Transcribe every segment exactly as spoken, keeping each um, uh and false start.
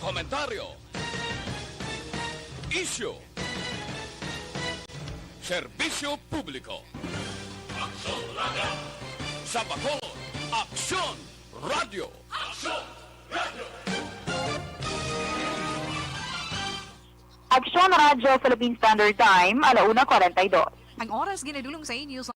Komentaryo. Isyu. Serbisyo publiko. Aksyon Radio. Sa Bacolod, Aksyon Radio. Aksyon Radio. Aksyon Radio Philippine Standard Time, ala una kwarenta y dos. Ang oras ginadulong sa inyo sa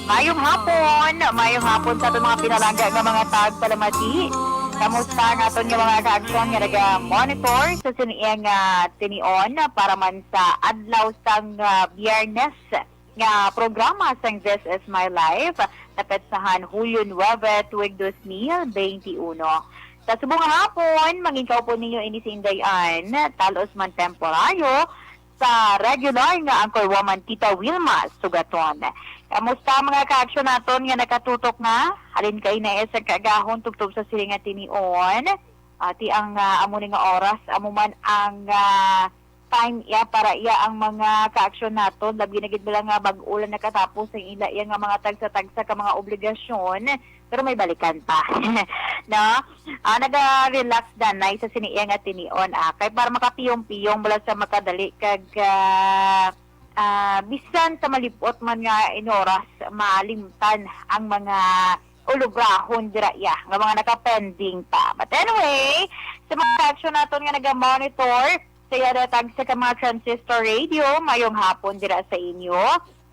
Mayong hapon, mayong hapon sa aton mga pinalangga nga mga tagpalamati. Kamusta ang aton nga mga kaaksyon nga naga-monitor sa sini nga tinion para man sa adlaw sang, ah, Biyernes nga programa sang This Is My Life, napetsahan Hulyo nuebe, tuig dos mil beinti uno. Sa subong nga hapon, mangin kaupod ninyo ini si Inday Ann, talos man temporaryo, sa regular nga anchor woman, Tita Wilma Sugaton. Kamusta mga kaaksyon naton nga nakatutok na? Halin kay na sa kaagahon tubtob sa siling nga tinion. Ati ang, ah, amo ni nga oras, amo man ang, ah, time iya para iya ang mga kaaksyon naton. Labi na gid bala nga bag-o lang nakatapos ang ila iya nga mga tagsa-tagsa ka mga obligasyon, pero may balikan pa. No? Ah, naga-relax danay sa sini iya nga tinion, ah. Kay para makapiyong-piyong bala sa makadali kag, ah, ah, bisan sa malibot man nga inoras, malimtan ang mga ulubrahon dira iya nga mga nakapending pa. But anyway, sa mga kaaksyon naton nga naga-monitor, sa yada tagsa ka mga transistor radio, mayong hapon dira sa inyo.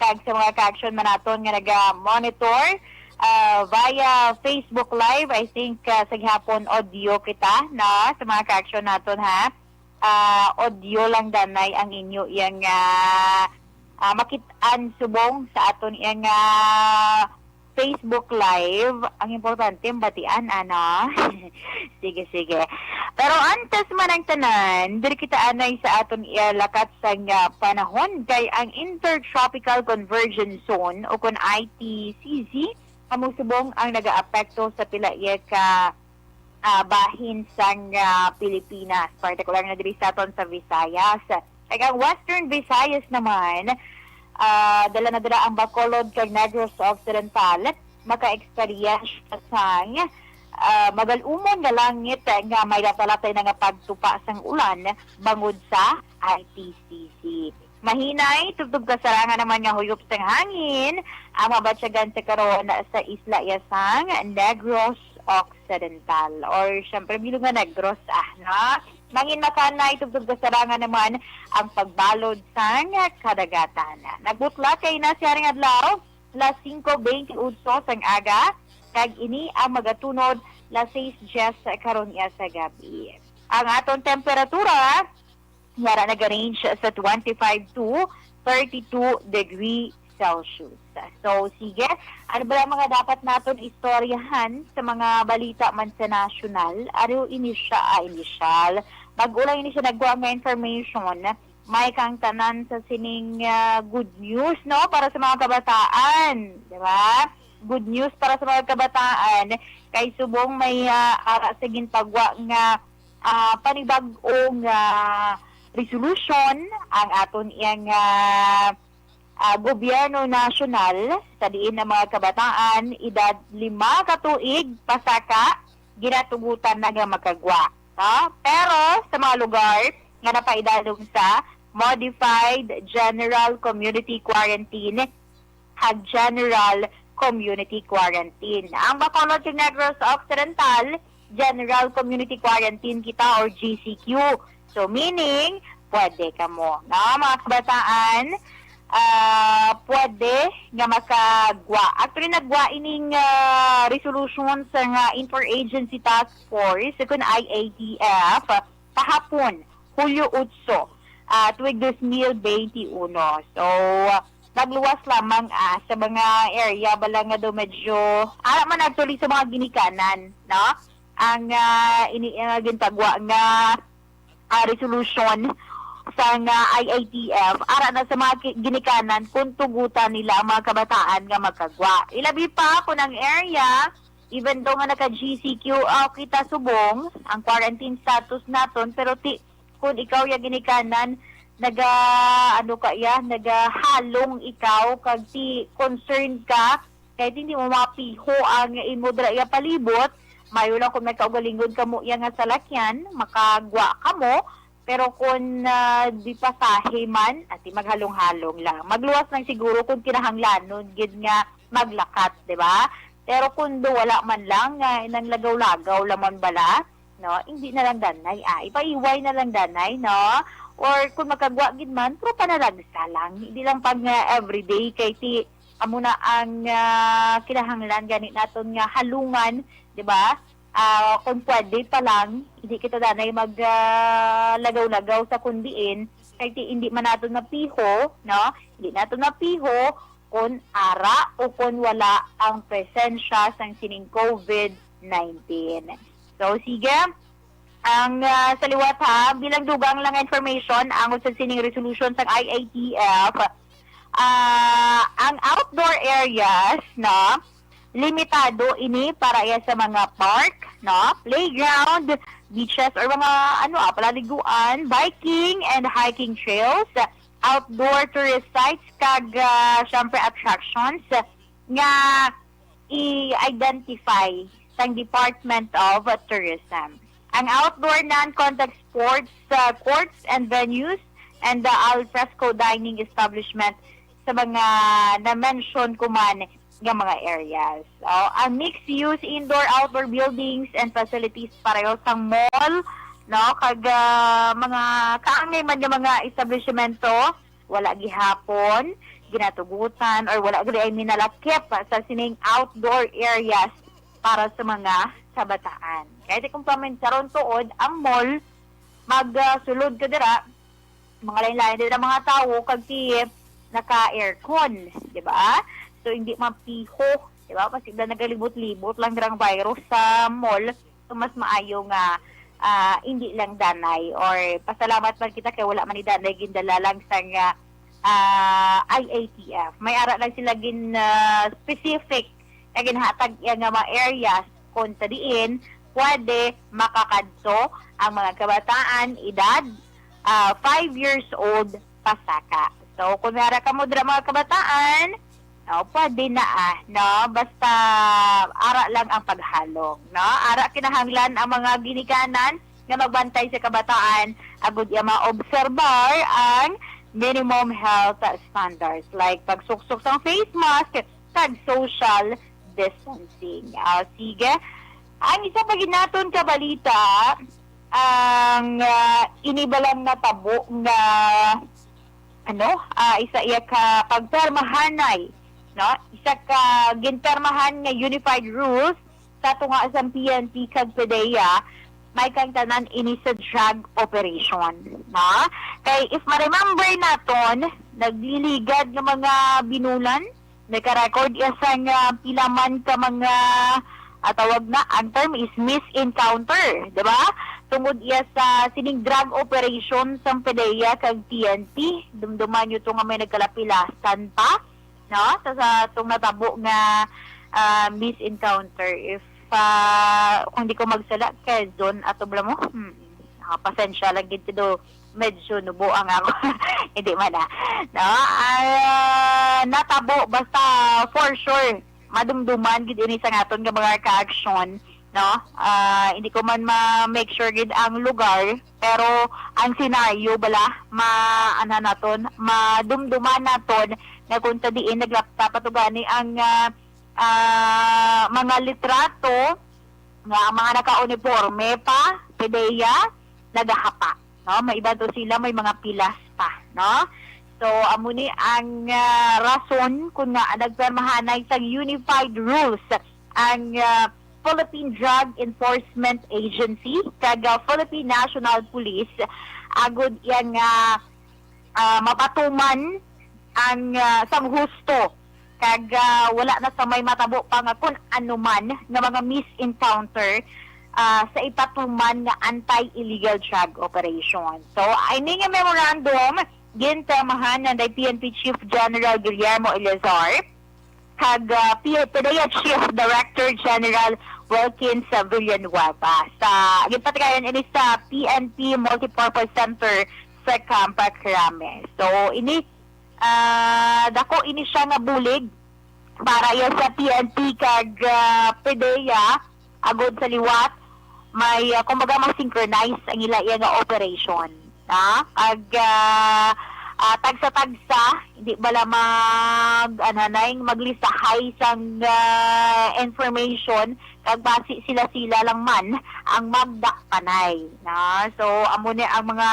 Kag sa mga kaaksyon man naton nga naga-monitor, ah, via Facebook Live, I think, ah, sa gihapon audio kita, no? Sa mga kaaksyon naton, ha? Ah, audio lang danay ang inyo iyang, ah, ah, makit-an subong sa aton iyang, ah, Facebook Live. Ang importante, mabatian, ano? Sige, sige. Pero antes man ang tanan, diri kita anay sa aton ilakat sang, ah, panahon, kay ang Intertropical Convergence Zone, o kon I T C Z, amo subong ang nagaapekto sa pila iya ka, ah, bahin sang, ah, Pilipinas, partikular na diri sa aton sa Visayas. Kag ang Western Visayas naman, ah, dala na dala ang Bacolod kag Negros Occidental, maka-experience sang, ah, magal-umon nga langit nga may latalapay na nga pagtupa sang ulan bangod sa I T C Z. Mahinay, tubtob kasarangan naman nga huyop sang hangin ang mabatyagan sa karon sa isla iya sang Negros Occidental, or syempre, bilog nga Negros, ah, no? Mangin makanay, tubtob kasarangan naman ang pagbalod sang kadagatan. Nagbutlat kay na siya ring adlaw, las singko beinti otso sang aga, kag ini ang magatunod las sais dyes karon iya sa gabi. Ang aton temperatura, yara nag-range sa twenty-five to thirty-two degree Celsius. So, sige, ano ba ang mga dapat naton istoryahan sa mga balita man sa nasyonal? Aro ini siya, ah, inisyal. Bago lang ini siya nagkuha nga information, may kang tanan sa sining, ah, good news, no, para sa mga kabataan, di ba? Good news para sa mga kabataan, kay subong may, ah, ara sa gintagwa nga, ah, panibag-o nga resolution ang aton iyang, ah, ah, gobyerno nasyonal, sa diin ang mga kabataan edad lima ka tuig pasaka ginatugutan na nga makagwa, no? Pero sa mga lugar nga napaidalom sa Modified General Community Quarantine, kag General Community Quarantine. Ang Bacolod kag Negros Occidental, General Community Quarantine kita, or G C Q. So, meaning, pwede kamo, no? Mga kabataan, ah, pwede nga makagwa. Actually, nagwa ining, ah, resolution sa nga Interagency Task Force, kun I A T F, kahapon, Hulyo otso, ah, tuig dos mil benti uno. So, nagluwas lamang, ah, sa mga area bala nga daw medyo, ara man actually sa mga ginikanan, no? Ang, ah, ini, ah, gintagwa nga, ah, resolution sang, ah, I A T F, ara na sa mga ki-, ginikanan kung tugutan nila ang mga kabataan nga magkagwa. Ilabi pa kung ang area, even though nga naka-G C Q, ah, kita subong, ang quarantine status naton, pero ti, kung ikaw ya ginikanan, naga, ano ka ya, nagahalong ikaw, kag ti concerned ka, kay hindi mo mapiho ang imo dira iya palibot, mayo lang kung may kaugalingon kamo iya nga salakyan, makagwa kamo, pero kung, ah, di pasahe man, ati maghalong-halong lang. Magluwas lang siguro kung kinahanglanon gid nga maglakat, di ba? Pero kung do wala man lang, nga nang lagaw-lagaw lamang bala, no? Hindi na lang danay, ah. Ipaiway na lang danay, no? Or kung makagwa gid man, pero panalagsa lang. Hindi lang pag nga everyday, kay ti, amo na ang, ah, kinahanglan gani naton nga halungan, di ba? Ah, kung pwede pa lang, hindi kita danay mag, ah, lagaw-lagaw sa kun diin, kay ti, hindi man naton mapiho, no? Hindi naton mapiho kung ara o kung wala ang presensya sang sining COVID nineteen. So, sige, ang, ah, sa liwat ha, bilang dugang lang information, ang sa sining resolution sang I A T F, ah, ang outdoor areas, no, limitado ini para iya sa mga park, no, playground, beaches, or mga, ano, ah, palaliguan, biking and hiking trails, outdoor tourist sites, kag, ah, syempre, attractions nga i-identify sang Department of Tourism. Ang outdoor non-contact sports, ah, courts and venues, and the al fresco dining establishment sa mga na-mention ko man nga mga areas. O, ang mixed-use indoor-outdoor buildings and facilities pareho sang mall, no, kag, ah, mga kaangay man nga mga establishmento, wala gihapon ginatugutan or wala gid ay minalakip sa sining outdoor areas para sa mga kabataan. Kaya di kung paminsaron tuod, ang mall magsulod ka dira, mga lain-lain dira mga tawo, kag ti naka-aircon, di ba? So, hindi mapiho, di ba? Kasi na nagalibot-libot lang dirang virus sa mall. So, mas maayo nga, ah, hindi lang danay, or pasalamat man kita kay wala man ni danay gindala lang sang, ah, ah, I A T F. May ara lang sila gin, ah, specific nga ginhatag iya nga mga areas kung sa diin pwede makakadto ang mga kabataan edad, ah, five years old pasaka. So, kung may ara kamo dira mga kabataan, no, pwede na, ah, no? Basta ara lang ang paghalong, no? Ara kinahanglan ang mga ginikanan nga magbantay sa kabataan agud iya maobserbar ang minimum health standards like pagsuksok sang face mask kag social distancing. Ah, sige. Ang isa pa gid naton ka balita, ang, ah, ini balang natabo nga, ano, ah, isa iya ka pagpermahanay, no? Isa ka ginpermahan nga unified rules sa tunga sang P N P kag PDEA, may kang tanan ini sa drug operation, no? Kay if ma-remember naton, nagliligad nga mga binulan, nagka-record iya sang, ah, pila man ka mga, ah, tawag na, ang term is misencounter, di ba? Tungod iya sa sining drug operation sang PDEA kag P N P, dumduman nyo to nga may nagkalapilasan pa, no? Sa, sa tong natabo nga, ah, misencounter. If, ah, kung di ko magsala, kay Don ato bala mo? Hmm. Ah, pasensya lang gid, do medyo nubo ang ako. Hindi man, ah. No? Ah, natabo, basta for sure, madumduman gid ini sa naton nga mga ka-aksyon, no? Ah, hindi ko man ma-make sure gid ang lugar, pero ang senaryo bala, ma-, ano naton, madumduman naton nga kung sa diin naglapta pa to gani ang, ah, ah, mga litrato nga ang mga naka-uniforme pa, PDEA, nagahapa, no? May iban to sila, may mga pilas pa, no? So, amo ni ang, ah, rason kung nga nagpirmahanay sang unified rules ang, ah, Philippine Drug Enforcement Agency kag, ah, Philippine National Police agod iya nga, ah, mapatuman ang, ah, sang husto kag, ah, wala na sa may matabo pa nga kun ano man nga mga misencounter, ah, sa ipatuman nga anti-illegal drug operation. So, ini nga memorandum ginpirmahan nanday P N P Chief General Guillermo Eleazar kag, ah, P-, PDEA Chief Director General Wilkins Villanueva. Sa ginpatigayon ini sa P N P Multipurpose Center sa Camp Crame. So, ini, ah, dako ini siya nga bulig para iya sa P N P kag, ah, PDEA agod sa liwat may, ah, kumbaga, ma-synchronize ang ila iya nga operation, ha? Kag, ah, ah, tagsa-tagsa, hindi bala mag-, anhanay, maglisahay sang, ah, information, kag basi sila-sila lang man ang magdakpanay, na? So, amo ni ang mga,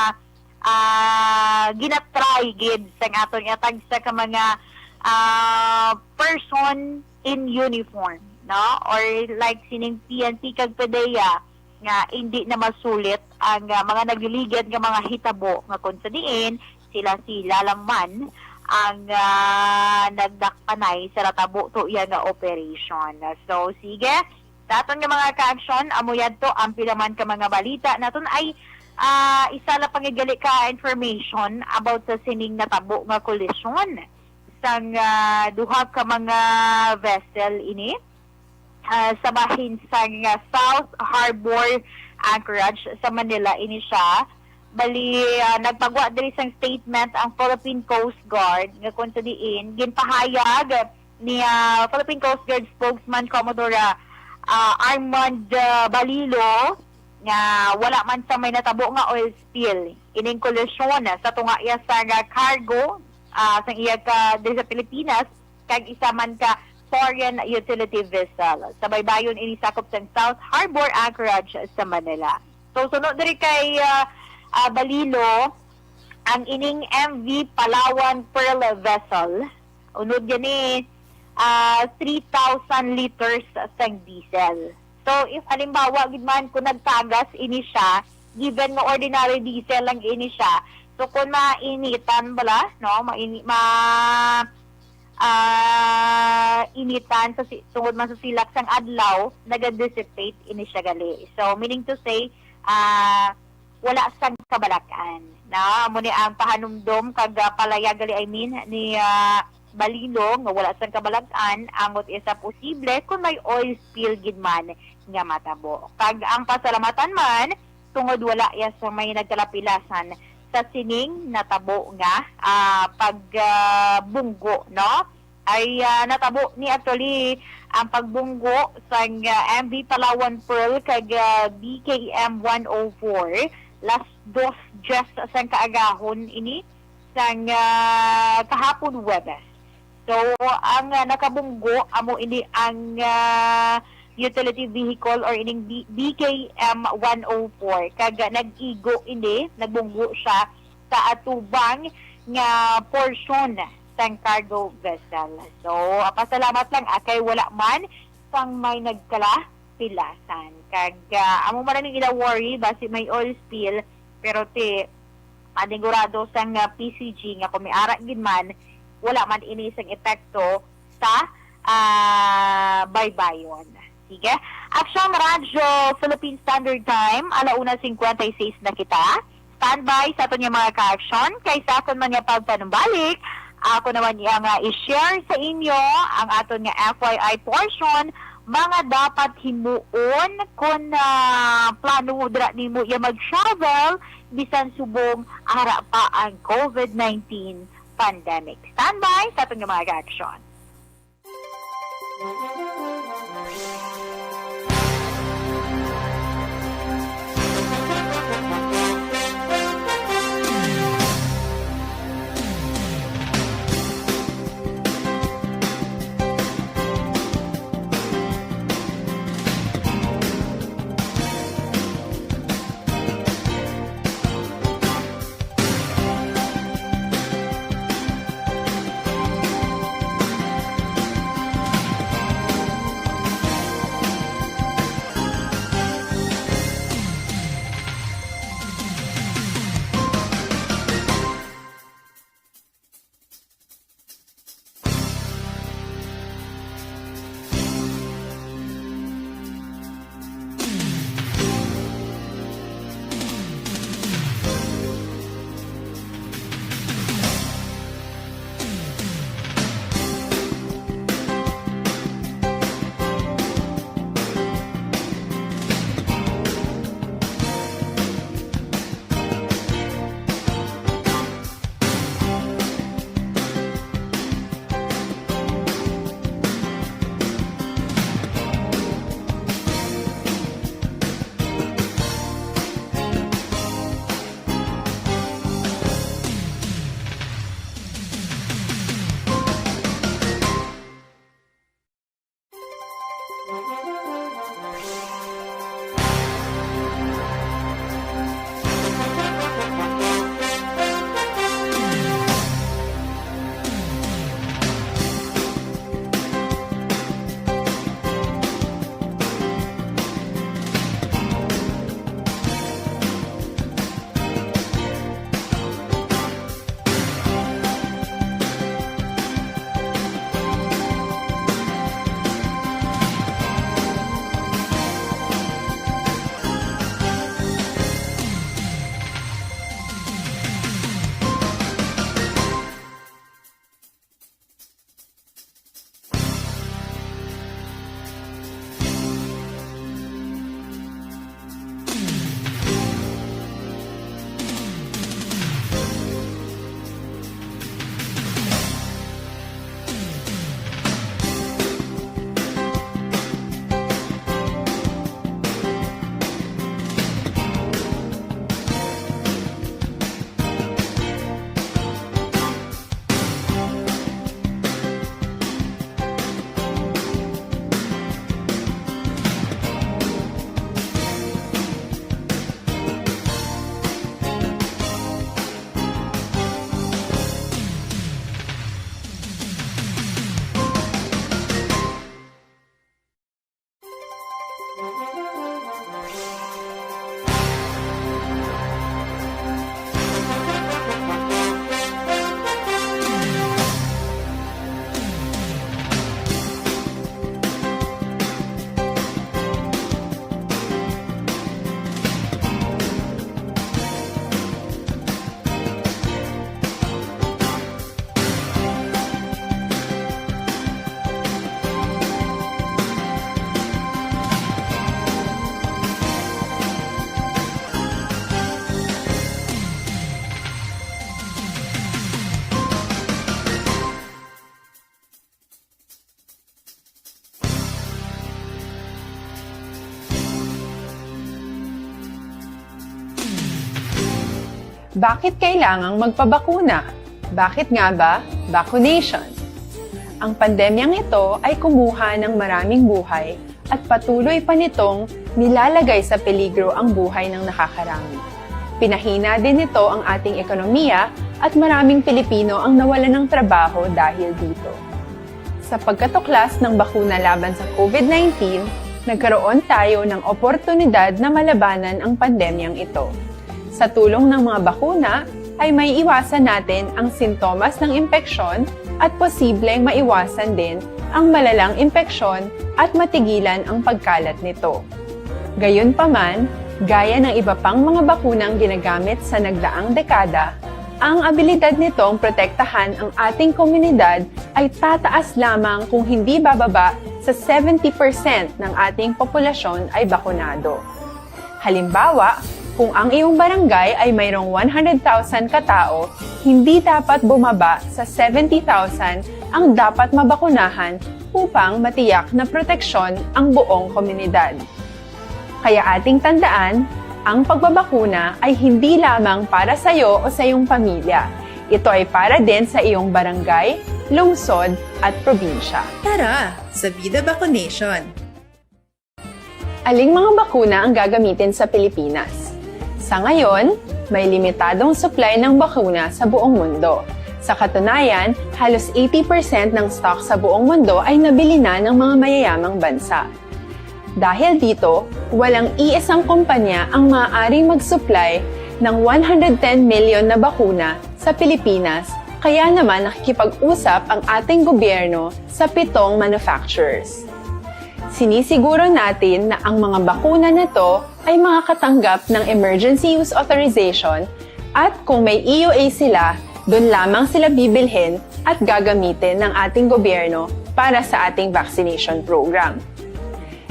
ah, ginatry gid sang aton nga tagsa ka mga, ah, person in uniform, no? Or like sining P N P kag PDEA nga hindi na masulit ang, ah, mga nagliligad nga mga hitabo nga kung sa diin sila-sila lang man ang, ah, nagdakpanay sa natabo to iya nga operation. So, sige, sa aton nga mga ka-aksyon, amo yadto ang pila man ka mga balita naton ay, ah, isa la pa nga gali ka information about sa sining natabo nga kolisyon sang, ah, duha ka mga vessel ini, ah, sa bahin sang, ah, South Harbor Anchorage sa Manila ini siya. Bali, ah, nagpagwa diri sang statement ang Philippine Coast Guard nga kung sa diin ginpahayag ni, ah, Philippine Coast Guard spokesman Commodore, ah, ah, Armand, ah, Balilo nga wala man sa may natabo nga oil spill ining kolisyon sa tunga iya sa nga cargo, ah, sang iya ka diri sa Pilipinas kag isa man ka foreign utility vessel. Sa baybayon ini sakop sang South Harbor Anchorage sa Manila. So, sunod diri kay, ah, ah, Balilo, ang ining M V Palawan Pearl vessel, unod gani, ah, three thousand liters sang diesel. So, if halimbawa gid man kung nagtagas ini siya, given nga ordinary diesel lang ini siya, so kung mainitan bala, no, maini-, ma-, ah, initan sa si-, tungod man sa silak sang adlaw, naga-dissipate ini siya gali. So, meaning to say, ah, wala sang kabalak-an. Na, amo ni ang pahanumdom kag, ah, palayag gali, I mean, ni, ah, Balilo nga wala sang kabalak-an, angot isa posible kung may oil spill gid man nga matabo. Kag ang pasalamatan man, tungod wala iya sa may nagkalapilasan sa sining natabo nga, ah, pag, ah, bunggo, no? Ay, ah, natabo ni actually ang pagbunggo sang, ah, M V Palawan Pearl kag, ah, B K M one oh four, las dos dyes sang kaagahon ini sang, ah, kahapon Huwebes. So, ang, ah, nakabunggo amo ini ang, ah, utility vehicle or ining B-, B K M one oh four. Kag nag-igo ini, nagbunggo siya sa atubang nga portion sang cargo vessel. So, pasalamat lang, ah, kay wala man sang may nagkalapilasan. Kag, ah, amo man ang ila worry, basi may oil spill, pero ti, panigurado sang, ah, P C G nga kung may ara gid man, wala man ini sang epekto sa, ah, baybayon. Sige. Aksyon Radyo Philippine Standard Time, ala una singkwenta y seis na kita. Standby sa aton nga mga ka-aksyon, kay sa aton man nga pagpanumbalik, ako naman iya nga i-share sa inyo ang aton nga F Y I portion, mga dapat himuon kon, ah, plano dira nimo iya mag-travel, bisan subong ara pa ang COVID nineteen pandemic. Standby sa aton nga mga ka-aksyon. Bakit kailangang magpabakuna? Bakit nga ba vaccination? Ang pandemyang ito ay kumuha ng maraming buhay at patuloy pa nitong nilalagay sa peligro ang buhay ng nakakarami. Pinahina din nito ang ating ekonomiya at maraming Pilipino ang nawalan ng trabaho dahil dito. Sa pagkatuklas ng bakuna laban sa COVID nineteen, nagkaroon tayo ng oportunidad na malabanan ang pandemyang ito. Sa tulong ng mga bakuna, ay maiiwasan natin ang sintomas ng impeksyon at posibleng maiwasan din ang malalang impeksyon at matigilan ang pagkalat nito. Gayunpaman, gaya ng iba pang mga bakunang ginagamit sa nagdaang dekada, ang abilidad nitong protektahan ang ating komunidad ay tataas lamang kung hindi bababa sa seventy percent ng ating populasyon ay bakunado. Halimbawa, kung ang iyong barangay ay mayroong one hundred thousand katao, hindi dapat bumaba sa seventy thousand ang dapat mabakunahan upang matiyak na proteksyon ang buong komunidad. Kaya ating tandaan, ang pagbabakuna ay hindi lamang para sa iyo o sa iyong pamilya. Ito ay para din sa iyong barangay, lungsod, at probinsya. Tara, sa Bida Vaccination! Aling mga bakuna ang gagamitin sa Pilipinas? Sa ngayon, may limitadong supply ng bakuna sa buong mundo. Sa katunayan, halos eighty percent ng stock sa buong mundo ay nabili na ng mga mayayamang bansa. Dahil dito, walang iisang kumpanya ang maaaring mag-supply ng one hundred ten million na bakuna sa Pilipinas, kaya naman nakikipag-usap ang ating gobyerno sa pitong manufacturers. Sinisiguro natin na ang mga bakuna na to ay makakatanggap ng emergency use authorization at kung may E U A sila, doon lamang sila bibilhin at gagamitin ng ating gobyerno para sa ating vaccination program.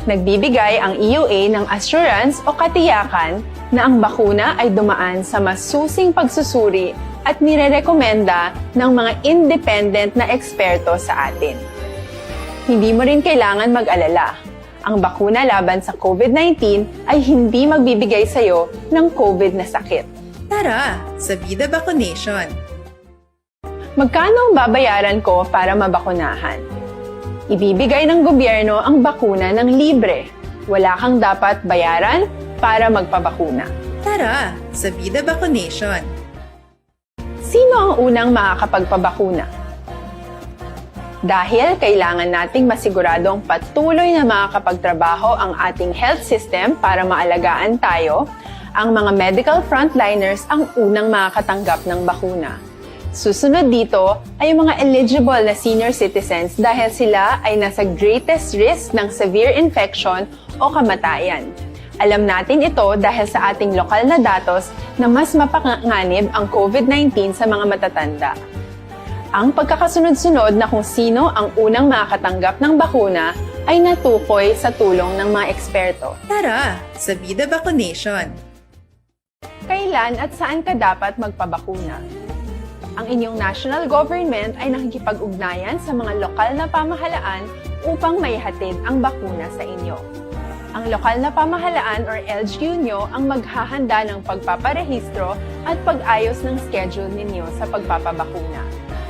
Nagbibigay ang E U A ng assurance o katiyakan na ang bakuna ay dumaan sa masusing pagsusuri at nirerekomenda ng mga independent na eksperto sa atin. Hindi mo rin kailangan mag-alala. Ang bakuna laban sa COVID nineteen ay hindi magbibigay sa iyo ng COVID na sakit. Tara, sa Bida Vaccination! Magkano ang babayaran ko para mabakunahan? Ibibigay ng gobyerno ang bakuna ng libre. Wala kang dapat bayaran para magpabakuna. Tara, sa Bida Vaccination! Sino ang unang makakapagpabakuna? Dahil kailangan nating masiguradong patuloy na makakapagtrabaho ang ating health system para maalagaan tayo, ang mga medical frontliners ang unang makakatanggap ng bakuna. Susunod dito ay ang mga eligible na senior citizens dahil sila ay nasa greatest risk ng severe infection o kamatayan. Alam natin ito dahil sa ating lokal na datos na mas mapanganib ang COVID nineteen sa mga matatanda. Ang pagkakasunod-sunod na kung sino ang unang makakatanggap ng bakuna ay natukoy sa tulong ng mga eksperto. Tara, sa Bida Vaccination! Kailan at saan ka dapat magpabakuna? Ang inyong national government ay nakikipag-ugnayan sa mga lokal na pamahalaan upang maihatid ang bakuna sa inyo. Ang lokal na pamahalaan or L G U nyo ang maghahanda ng pagpaparehistro at pag-ayos ng schedule ninyo sa pagpapabakuna.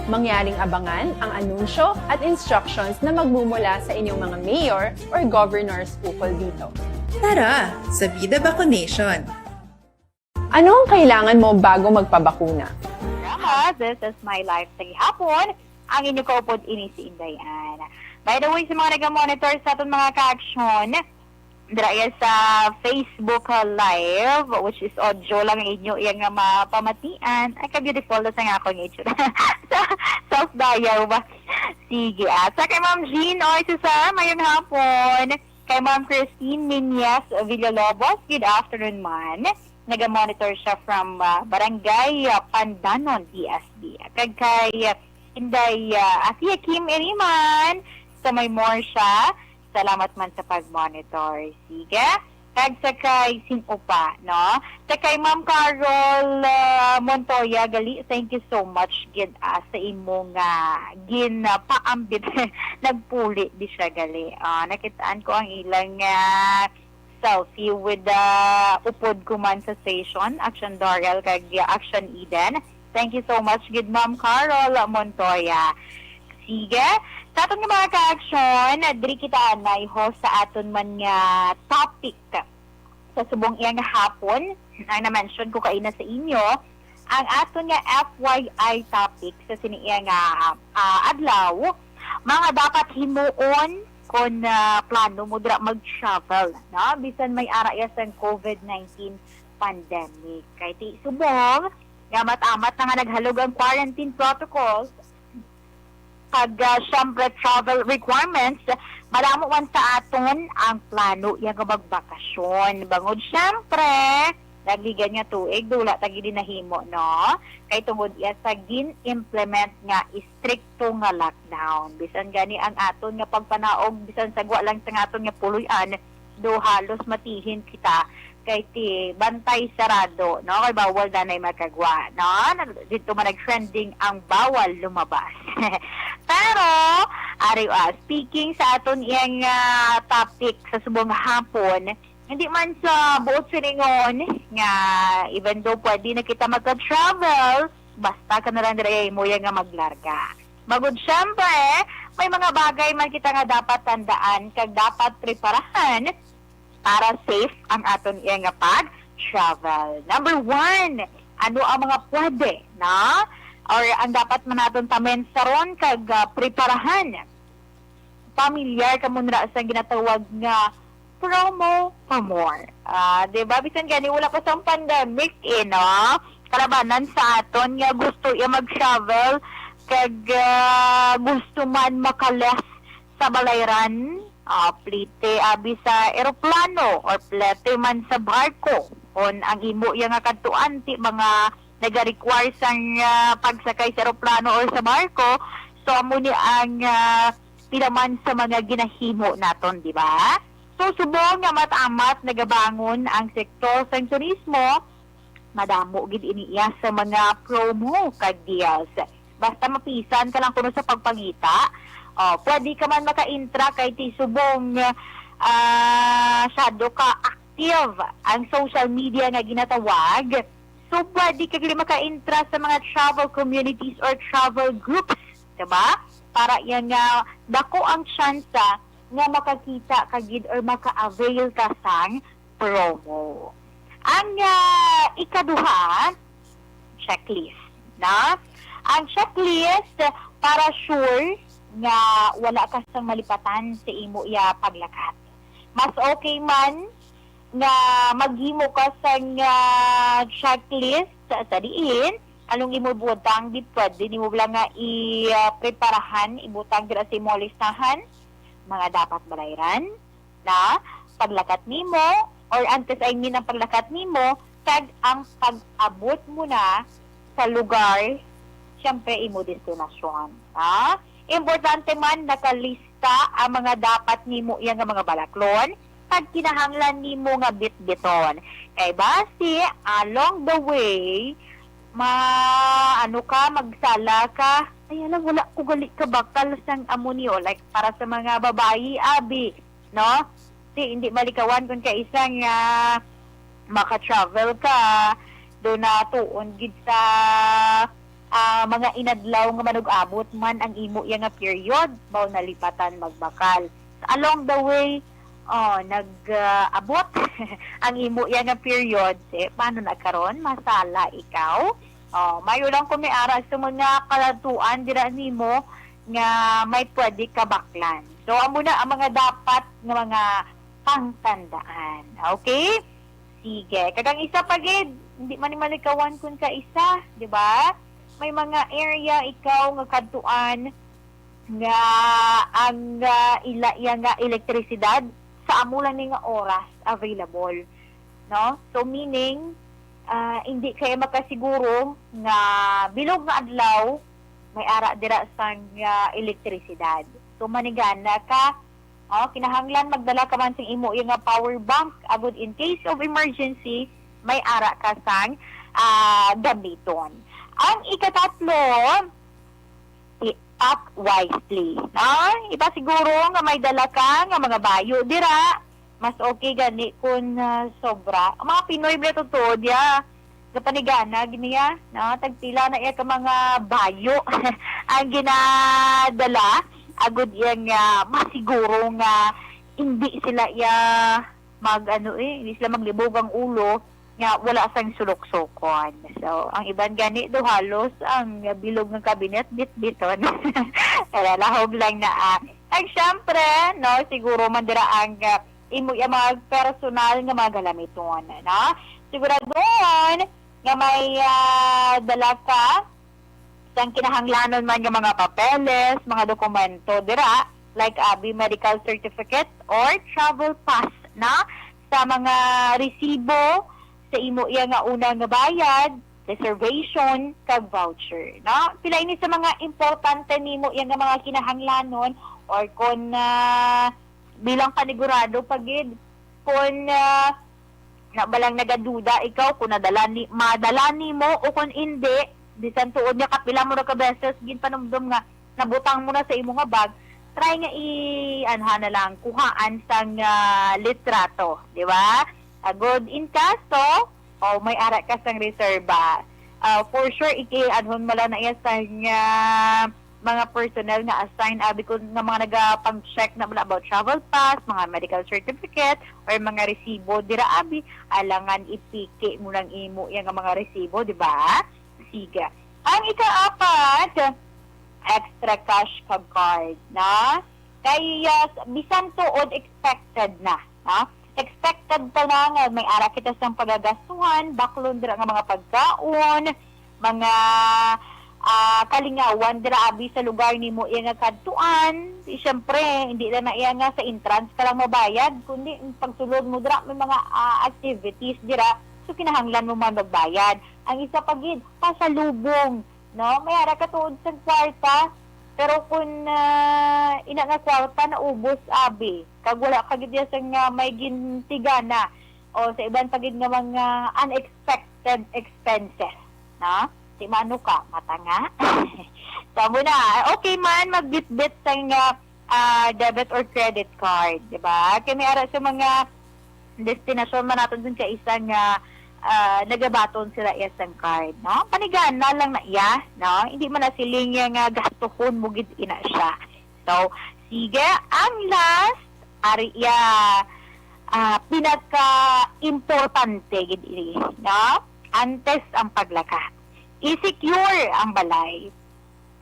Mangyaring abangan ang anunsyo at instructions na magmumula sa inyong mga mayor or governors ukol dito. Tara, sa Bida Vaccination! Ano ang kailangan mo bago magpabakuna? Drama, this is my life sa gihapon. Ang inyo kaupod ini si Inday Ann. By the way, sa mga naga-monitor sa aton mga ka-action, dira iya sa Facebook Live, which is audio lang inyo iya nga mapamatian. Ay, ka-beautiful na sa nga akong itsura. Sa self-bio ba? Sige, ah. Sa kay Ma'am Jean, oy, Cesar, mayong hapon. Kay Ma'am Christine Minyas Villalobos, good afternoon, man. Naga-monitor siya from, ah, Barangay, ah, Pandanon, D S B. Kag kay, ah, Inday, ah, Asia Kim Iriman, sa may more siya. Salamat man sa pag-monitor. Sige. Kag sa kay sin-o pa, no? Sa kay Ma'am Carol, ah, Montoya, gali, thank you so much gid, ah, sa imo nga ginapaambit. Nagpuli di siya, gali. Ah, nakitaan ko ang ilang, ah, selfie with the Upod Ko Man sa station, Action Doral kag Action Eden. Thank you so much gid, Ma'am Carol Montoya. Sige, sa aton nga mga ka-action, diri kita anay ho sa aton man nga topic sa subong iya nga hapon, ang na-mention ko kaina sa inyo, ang aton nga F Y I topic sa sini iya nga, ah, adlaw, mga dapat himuon kon, ah, plano mo dira mag-travel, no? Bisan may ara iya sang COVID nineteen pandemic. Kay ti subong nga amat-amat na nga naghalog ang quarantine protocols, kag, ah, syempre, travel requirements, madamo man sa aton ang plano iya nga magbakasyon. Bangod, syempre, nagligan nga tuig, dula ta gid nahimo, no? Kay tungod iya sa gin-implement nga istrikto nga lockdown. Bisan gani ang aton nga pagpanaog, bisan sa gwa lang sa aton nga puloy-an, do halos matihin kita kay ti bantay sarado, no? Kay bawal danay makagwa, no? Nag-, dito man nag-trending ang bawal lumabas. Pero, ari, ah, speaking sa aton iyang, ah, topic sa subong hapon, hindi man sa buot silingon nga even though pwede na kita magka-travel, basta ka na lang diri imo iya nga maglarga. Bangod, syempre, may mga bagay man kita nga dapat tandaan kag dapat preparahan para safe ang aton iya nga pag-travel. Number one, ano ang mga pwede, na? Or ang dapat man naton pamensaron kag, ah, preparahan? Pamilyar ka mo nira sa ginatawag nga promo for more. Ah, di ba? Bisan gani wala pa sang pandemic, eh, no? Kalabanan sa aton nga gusto iya mag-travel kag, ah, gusto man makaless sa balayran, ah, plite abi sa eroplano or plete man sa barko. Kon ang imo iya nga kadtuan ti mga nagarequire sang, ah, pagsakay sa eroplano or sa barko, so amo ni ang, ah, pila man sa mga ginahimo naton, di ba? So, subong nga amat-amat nagabangon ang sektor sang turismo, madamo gid ini iya sa mga promo kag deals. Basta mapisan ka lang kuno sa pagpangita, oh, pwede ka man maka-intra kay ti subong, ah, syado ka active ang social media nga ginatawag. So, pwede ka gid maka-intra sa mga travel communities or travel groups, diba? Para iya nga dako ang tsansa nga makakita ka gid or maka-avail ka sang promo. Ang, ah, ikaduha, checklist, na? Ang checklist para sure nga wala ka sang malipatan sa imo iya paglakat. Mas okay man nga maghimo ka sang, ah, checklist sa, sa diin, anong imo butang, di pwede nimo lang nga i, ah, preparahan, ibutang dira sa imo listahan, mga dapat balayran, na paglakat nimo, or antes, I mean, ang paglakat nimo, kag ang pag-abot mo na sa lugar, siyempre, imo destinasyon. Ha? Importante man, nakalista ang mga dapat nimo iya nga mga balaklon, kag kinahanglan nimo nga bitbiton. Kay basi, along the way, ma-, ano ka, magsala ka, "Ay, hala, wala ko gali kabakal sang amo ni," o, like, para sa mga babayi, abi, no? Di, hindi malikawan kung kaisa nga maka-travel ka, do na tuon gid sa, ah, mga inadlaw nga manug-abot man ang imo iya nga period, mao nalipatan magbakal. Along the way, oh, nag, ah, abot ang imo iya nga period, eh, paano na karon? Masala ikaw? Oh, mayo lang kung may ara sa mga kaladtuan dira nimo nga may pwede kabaklan. So, amo na ang mga dapat nga mga pangtandaan. Okay? Sige. Kag ang isa pa gid, hindi man ni malikawan kun kaisa, di ba? May mga area ikaw nga kadtuan nga ang, ah, ila iya nga elektrisidad sa amo lang ni nga oras available, no? So, meaning, ah, hindi kay makasiguro nga bilog nga adlaw may ara dira sang, ah, elektrisidad. So, manigana ka, oh, kinahanglan magdala ka man sing imo iya nga power bank agud in case of emergency may ara ka sang, ah, gamiton. Ang ikatatlo, i-, pack wisely, no? Ipasiguro nga may dala ka nga mga bayo dira, Mas okay gani kung, ah, sobra. Ang mga Pinoy, bala, totoo diya, kapanigana gini ya, no? Tagpila na iya ka mga bayo ang ginadala, agud iya nga masiguro nga hindi sila iya mag, ano, eh, hindi sila maglibog ang ulo nga wala sang suluksokon. So, ang iban gani do halos ang bilog nga kabinet bitbiton. Kaya lahog lang na, ah. Ang syempre, no, siguro man dira ang, ah, imo iya mga personal nga mga galamiton, no? Siguraduhon nga may, ah, dala ka sang kinahanglanon man nga mga papeles, mga dokumento dira, like abi medical certificate or travel pass na sa mga resibo sa imo iya nga una nga bayad, reservation, kag voucher, no? Pila ini sa mga importante nimo iya nga mga kinahanglanon or kon, ah, bilang panigurado pa gid, kon, ah, na balang nagaduda ikaw kung nadala ni, madala nimo o kung hindi, bisan tuod nga kapila mo ra ka beses ginpanumdom nga nabutang mo na sa imo nga bag, try nga i-, anha na lang, kuhaan sang, ah, litrato, di ba? Agod in kaso, o may ara ka sang reserba. Ah, for sure, iki-, anhon mo lang na iya sang, ah, mga personnel nga assign, abi ko nga mga nagapang-check na bala about travel pass, mga medical certificate, or mga resibo. Dira, abi, alangan ipiki mo lang imo iya nga mga resibo, di ba? Sige. Ang ikaapat, extra cash kag card, na? Kay, ah, bisan tuod expected na, ha? Expected ta na nga may ara kita sang pagagastuhan, baklon dira nga mga pagkaon, mga, ah, kalingawan dira abi sa lugar nimo iya nga kadtuan. Di, syempre, hindi lang na iya nga sa entrance ka lang mabayad, kundi ang pagsulod mo dira may mga, ah, activities dira, so kinahanglan mo man magbayad. Ang isa pa gid, pasalubong, no? May ara ka tuod sang kwarta, pero kung, ah, ina nga kwarta naubos, abi, kag wala ka gid sang, ah, may gintigana, o sa iban pa gid nga mga unexpected expenses, no? Di maano ka, matanga. So, amo na, okay man magbitbit sang, ah, ah, debit or credit card, di ba? Kay may ara sa mga destinasyon man naton dun sa isa nga, ah, nagabaton sila iya sang card, no? Panigana lang na iya, no? Hindi man na siling iya nga gastuhon mo gid ina siya. So, sige, ang last, ari iya, ah, pinaka-importante gid ini, no? Antes ang paglakat, i-secure ang balay.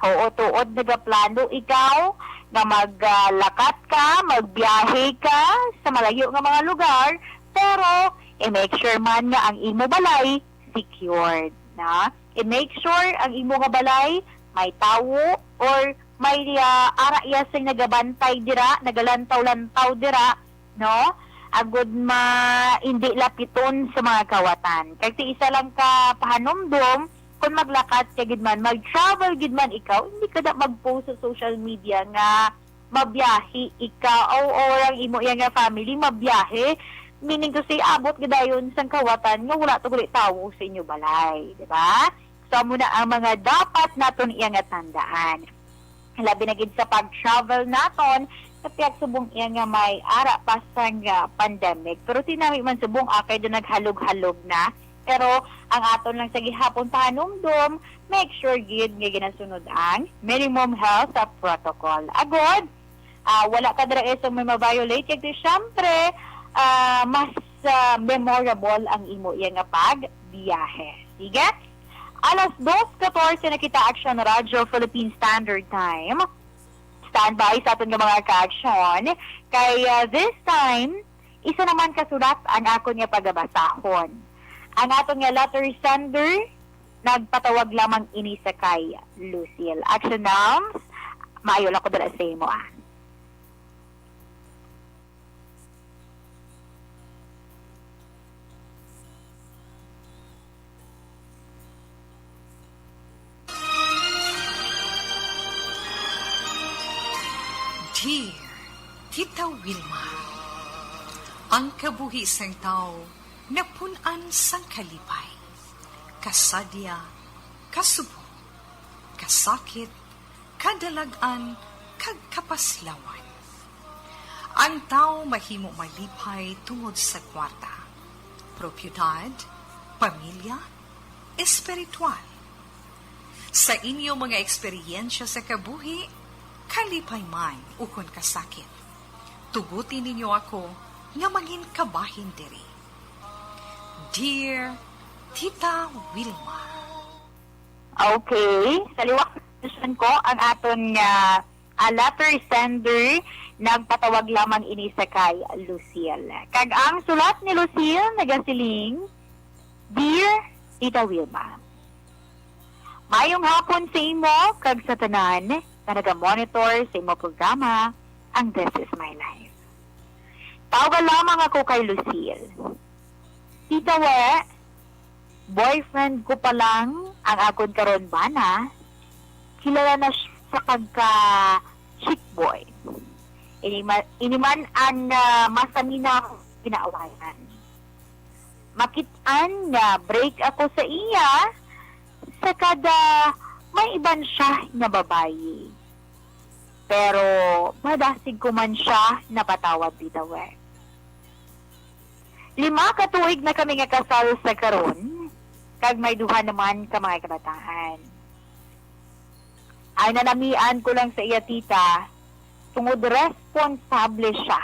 Oo, tuod nagaplano ikaw nga maglakat ka, magbiyahe ka sa malayo nga mga lugar, pero i-make sure man nga ang imo balay secured, na? I-make sure ang imo nga balay may tawo or may, ah, ara iya sing nagabantay dira, nagalantaw-lantaw dira, no? Agud ma-, hindi lapiton sa mga kawatan. Kay sa isa lang ka pahanumdom, kung maglakat ka gid man, mag-travel gid man ikaw, hindi ka na mag-post sa social media nga mabiyahe ikaw o, o ang imo iya nga family mabiyahe. Meaning to say, abot gid dayon sang kawatan nga wala to gali tawo sa inyo balay, di ba? So, amo na ang mga dapat naton iya nga tandaan. Labi na gid sa pag-travel naton, sa pihak subong iya nga may ara pa sang, ah, pandemic. Pero tinami man subong, ah, kay do naghalog-halog na. Pero ang aton lang sa gihapon pahanumdom, make sure gid nga ginasunod ang minimum health protocol. Agod, ah, wala ka dira sa may ma-violate, kay syempre, ah, mas, ah, memorable ang imo iya nga pagbiyahe. Sige? Alas dos katorse na kita, Action Radyo Philippine Standard Time. Standby sa aton nga mga ka-action. Kay, ah, this time, isa naman ka sulat ang akon nga pagabasahon. Ang aton nga letter sender, nagpatawag lamang ini sa kay Lucille. Action Nams, maayo lang ko dala sa imo, ah. Dear Tita Wilma, ang kabuhi sang tawo napun-an sang kalipay, kasadya, kasubong, kasakit, kadalag-an, kag kapaslawan. Ang tawo mahimo malipay tungod sa kwarta, propiedad, pamilya, espiritual. Sa inyo mga eksperyensya sa kabuhi, kalipay man ukon kasakit, tuguti ninyo ako nga mangin kabahin diri. Dear Tita Wilma. Okay, sa liwat ko ang aton nga a letter sender, nagpatawag lamang ini sa kay Lucille. Kag ang sulat ni Lucille nagasiling, "Dear Tita Wilma, mayong hapon sa imo kag sa tanan nga naga-monitor sa imo programa, ang This Is My Life. Tawga lamang ako kay Lucille. Tita We, boyfriend ko pa lang ang akon karon bana, kilala na siya sa pagka chick boy. Ini ma-, ini man ang, ah, masanina akong ginaawayan. Makit-an nga break ako sa iya sa kada may iban siya nga babayi. Pero madasig ko man siya napatawad, Tita We. Lima ka tuig na kami nga kasal sa karon, kag may duha naman ka mga kabataan. Ang nanamian ko lang sa iya, tita, tungod responsable siya.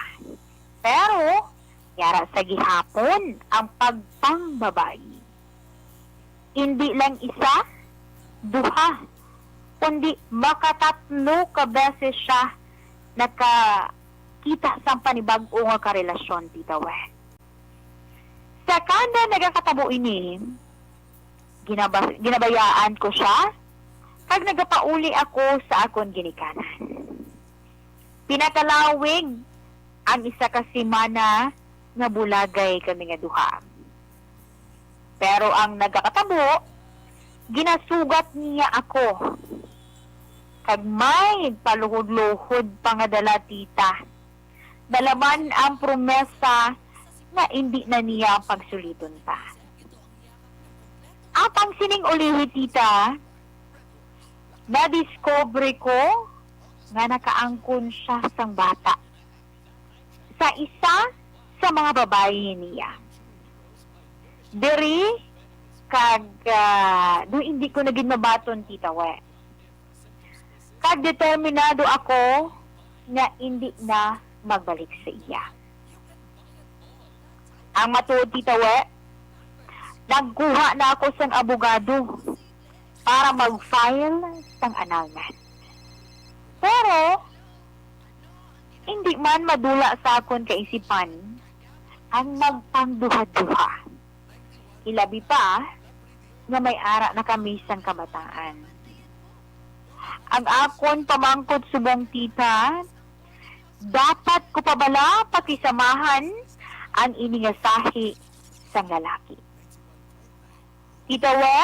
Pero yara sa gihapon ang pagpangbabayi. Indi lang isa, duha, kundi makatatlo ka beses siya nakakita sang panibag-o nga karelasyon, Tita We. Sa kada nagakatabo ini, ginaba-, ginabayaan ko siya, kag nagapauli ako sa akon ginikanan. Pinakalawig ang isa ka semana nga bulagay kami nga duha. Pero ang nagakatabo, ginasugat niya ako. Kag may paluhod-luhod pa nga dala, tita. Dala man ang promesa nga indi na niya pagsuliton pa. Apang sining ulihi, tita, nadiskubre ko nga nakaangkon siya sang bata sa isa sa mga babayi niya. Diri kag, ah, do hindi ko na gid mabaton, Tita We. Kag determinado ako nga indi na magbalik sa iya. Ang matuod, Tita We, nagkuha na ako sang abogado para mag-file sang annulment. Pero, hindi man madula sa akon kaisipan ang magpangduha-duha. Ilabi pa nga may ara na kami sang kabataan. Ang akon pamangkot subong, tita, dapat ko pa bala pakisamahan ang ini nga sahi sang lalaki? Tita We,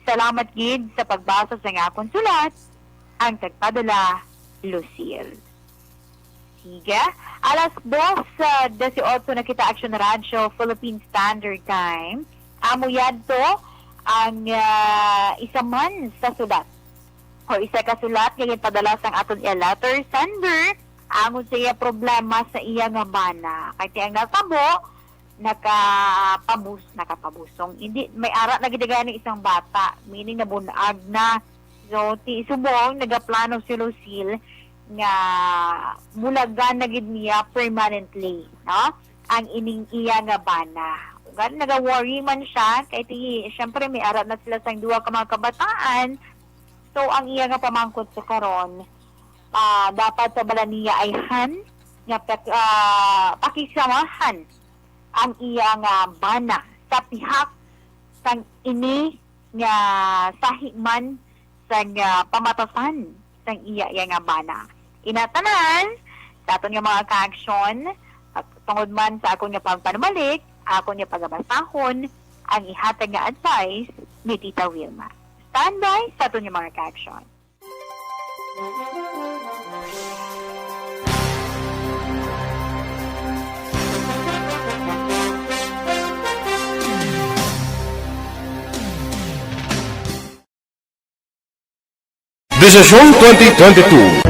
salamat gid sa pagbasa sang akon sulat, ang tagpadala, Lucille. Sige. Alas dos, ah, dieciocho na kita, Action Radio, Philippine Standard Time. Amo yadto ang, ah, isa man sa sulat o isa ka sulat nga ginpadala sang aton iya letter sender, angon sa iya problema sa iya nga bana. Kay ti ang natabo, nakapabus-, nakapabusong. Hindi, may ara na gid gani isang bata, meaning nabun-ag na. So, ti subong nagaplano si Lucille nga bulagan na gid niya permanently, no? Ang ining iya nga bana. Gani, naga-worry man siya, kay ti, syempre, may ara na sila sang duha ka mga kabataan. So, ang iya nga pamangkot sa karon, ah, dapat sa bala niya ayhan nga pak-, ah, pakisamahan ang iya nga bana sa pihak sang ini nga sahi man sang, ah, pamatasan sang iya, iya nga bana. Ina tanan, sa aton nga mga ka-action, at tungod man sa akon nga pagpanumalik, akon nga pagabasahon ang ihatag nga advice ni Tita Wilma. Standby sa aton nga mga ka-action. Desisyon twenty twenty-two.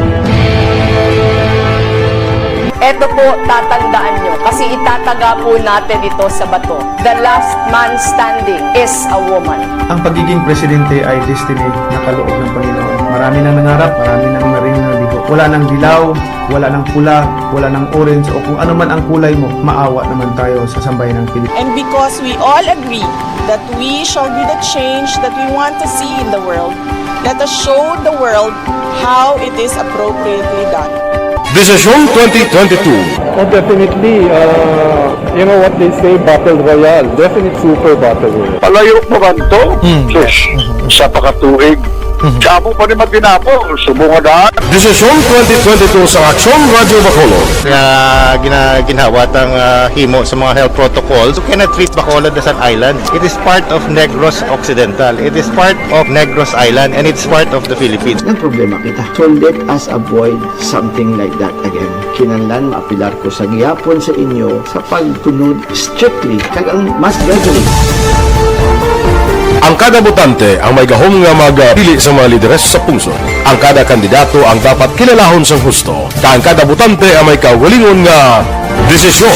Ito po, tatandaan nyo, kasi itataga po natin ito sa bato. The last man standing is a woman. Ang pagiging presidente ay destiny na kaloob ng Panginoon. Marami nang nangarap, marami nang naring nabigo. Wala nang dilaw, wala nang pula, wala nang orange, o kung ano man ang kulay mo, maawa naman tayo sa sambayanang Pilipinas. And because we all agree that we shall be the change that we want to see in the world, let us show the world how it is appropriately done. Desisyon twenty twenty-two. Oh, definitely. Uh, you know what they say, battle royale. Definite super battle royale. Palayo pa man to? Hmm. Sus, sa pakatuig. Hmm. Sa amo pa ni matinapol, subong nga daan. Desisyon twenty twenty-two sa Aksyon Radyo Bacolod. Nga gina-, ginhawa tang, ah, himo sa mga health protocols. You cannot treat Bacolod as an island. It is part of Negros Occidental. It is part of Negros Island, and it's part of the Philippines. Ang problema kita. So let us avoid something like that again. Kinahanglan maapilar ko sa gihapon sa inyo sa pagtunod strictly kag ang mass gathering. Ang kada botante ang may gahom nga magpili sa mga lideres sa pungsod. Ang kada kandidato ang dapat kilalahon sang husto, kag ang kada botante ang may kaugalingon nga desisyon.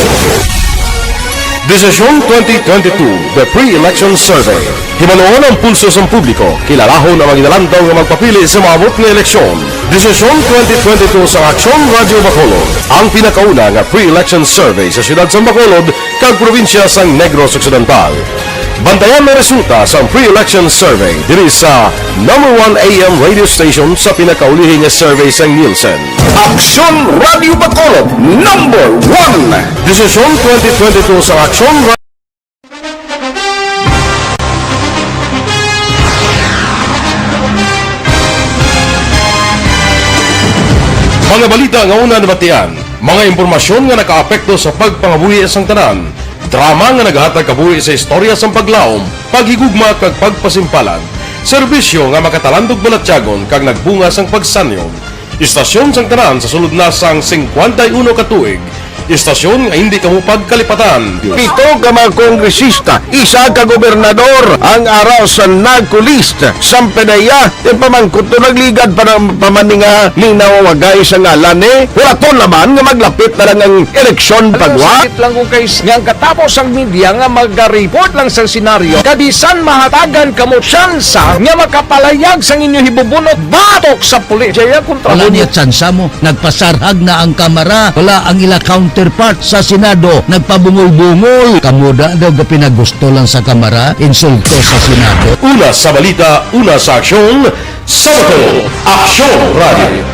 Desisyon twenty twenty-two, The Pre-Election Survey. Himanuon ang pulso sang publiko, kilalahon ang mga ginalantaw nga magpapili sa maabot nga eleksyon. Desisyon twenty twenty-two sa Aksyon Radyo Bacolod, ang pinakauna nga pre-election survey sa siyudad sang Bacolod kag probinsya sang Negros Occidental. Bantayan ang resulta sang pre-election survey diri sa number one A M radio station sa pinakaulihi nga survey sang Nielsen. Aksyon Radyo Bacolod, number one. Desisyon twenty twenty-two sa Aksyon Ra- Mga balita nga una nabatian, mga impormasyon nga nakaapekto sa pagpangabuhi sang tanan, drama nga nagahatag kabuhi sa istorya sang paglaom, paghigugma kag pagpasimpalan, serbisyo nga makatalandog balatyagon kag nagbunga sang pagsanyog. Istasyon sang tanan sa sulod na sang singkwenta y uno ka tuig. Istasyon nga hindi kamo pagkalipatan. Pito ka mga kongresista, isa ka gobernador ang ara sa NAGCO list. Sang P D E A, ti pamangkot to nagligad pa ng pamaninga ni nawawagay sa ngalan ni. Hulaton naman nga maglapit na lang ang eleksyon pagwa. Sakit lang kung kay nga ang katapos ang media nga magaripot lang sa senaryo. Kabisan mahatagan kamo tsansa nga makapalayag sang inyo hibubunot batok sa pulis. Jaya kontra Wala mo niya niya. Tsansa mo. Nagpasarhag na ang Kamara. Wala ang ila counterpart sa Senado. Nagpabungol-bungol. Kamo da daw gapinagusto lang sa Kamara. Insulto sa Senado. Una sa balita, una sa aksyon, sa Bacolod, Aksyon Radio.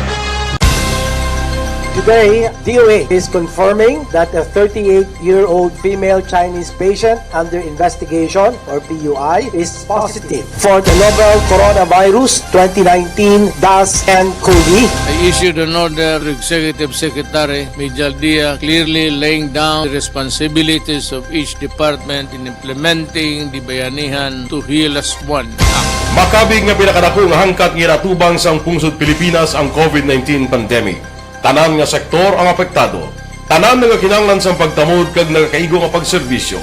Today, D O A is confirming that a thirty-eight-year-old female Chinese patient under investigation, or P U I, is positive for the novel coronavirus twenty nineteen dash N COVID. I issued an order to Executive Secretary Mijal Dia, clearly laying down the responsibilities of each department in implementing the Bayanihan to Heal As One Act. Makabig nga pinakadako nga hangkat nga ginatubang sang pungsod Pilipinas ang COVID nineteen pandemic. Tanan nga sektor ang apektado. Tanan nagakinahanglan sang pagtamod kag nagakaigo nga pagserbisyo.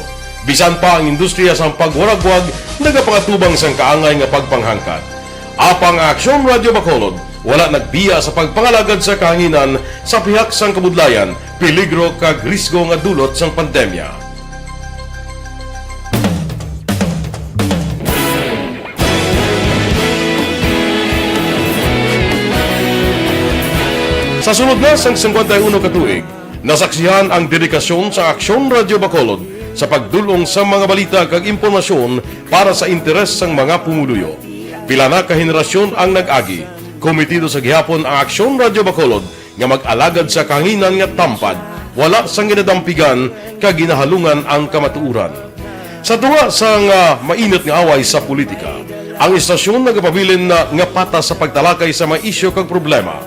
Bisan pa ang industriya sang pagwaragwag nagapangatubang sang kaangay nga pagpanghangkat. Apang ang Aksyon Radio Bacolod wala nagbiya sa pagpangalagad sa kahanginan sa pihak sang kabudlayan, peligro kag risgo nga dulot sang pandemya. Sa sulod na sang singkwenta y uno ka tuig, nasaksihan ang dedikasyon sa Aksyon Radio Bacolod sa pagdul-ong sa mga balita kag impormasyon para sa interes sang mga pumuluyo. Pila na ka henerasyon ang nag-agi. Komitido sa gihapon ang Aksyon Radio Bacolod nga mag-alagad sa kahanginan nga tampad, wala sang ginadampigan kag ginahalungan ang kamatuoran. Sa tunga sang, ah, mainit nga away sa politika, ang istasyon nagapabilin na nga patas sa pagtalakay sa mga isyu kag problema.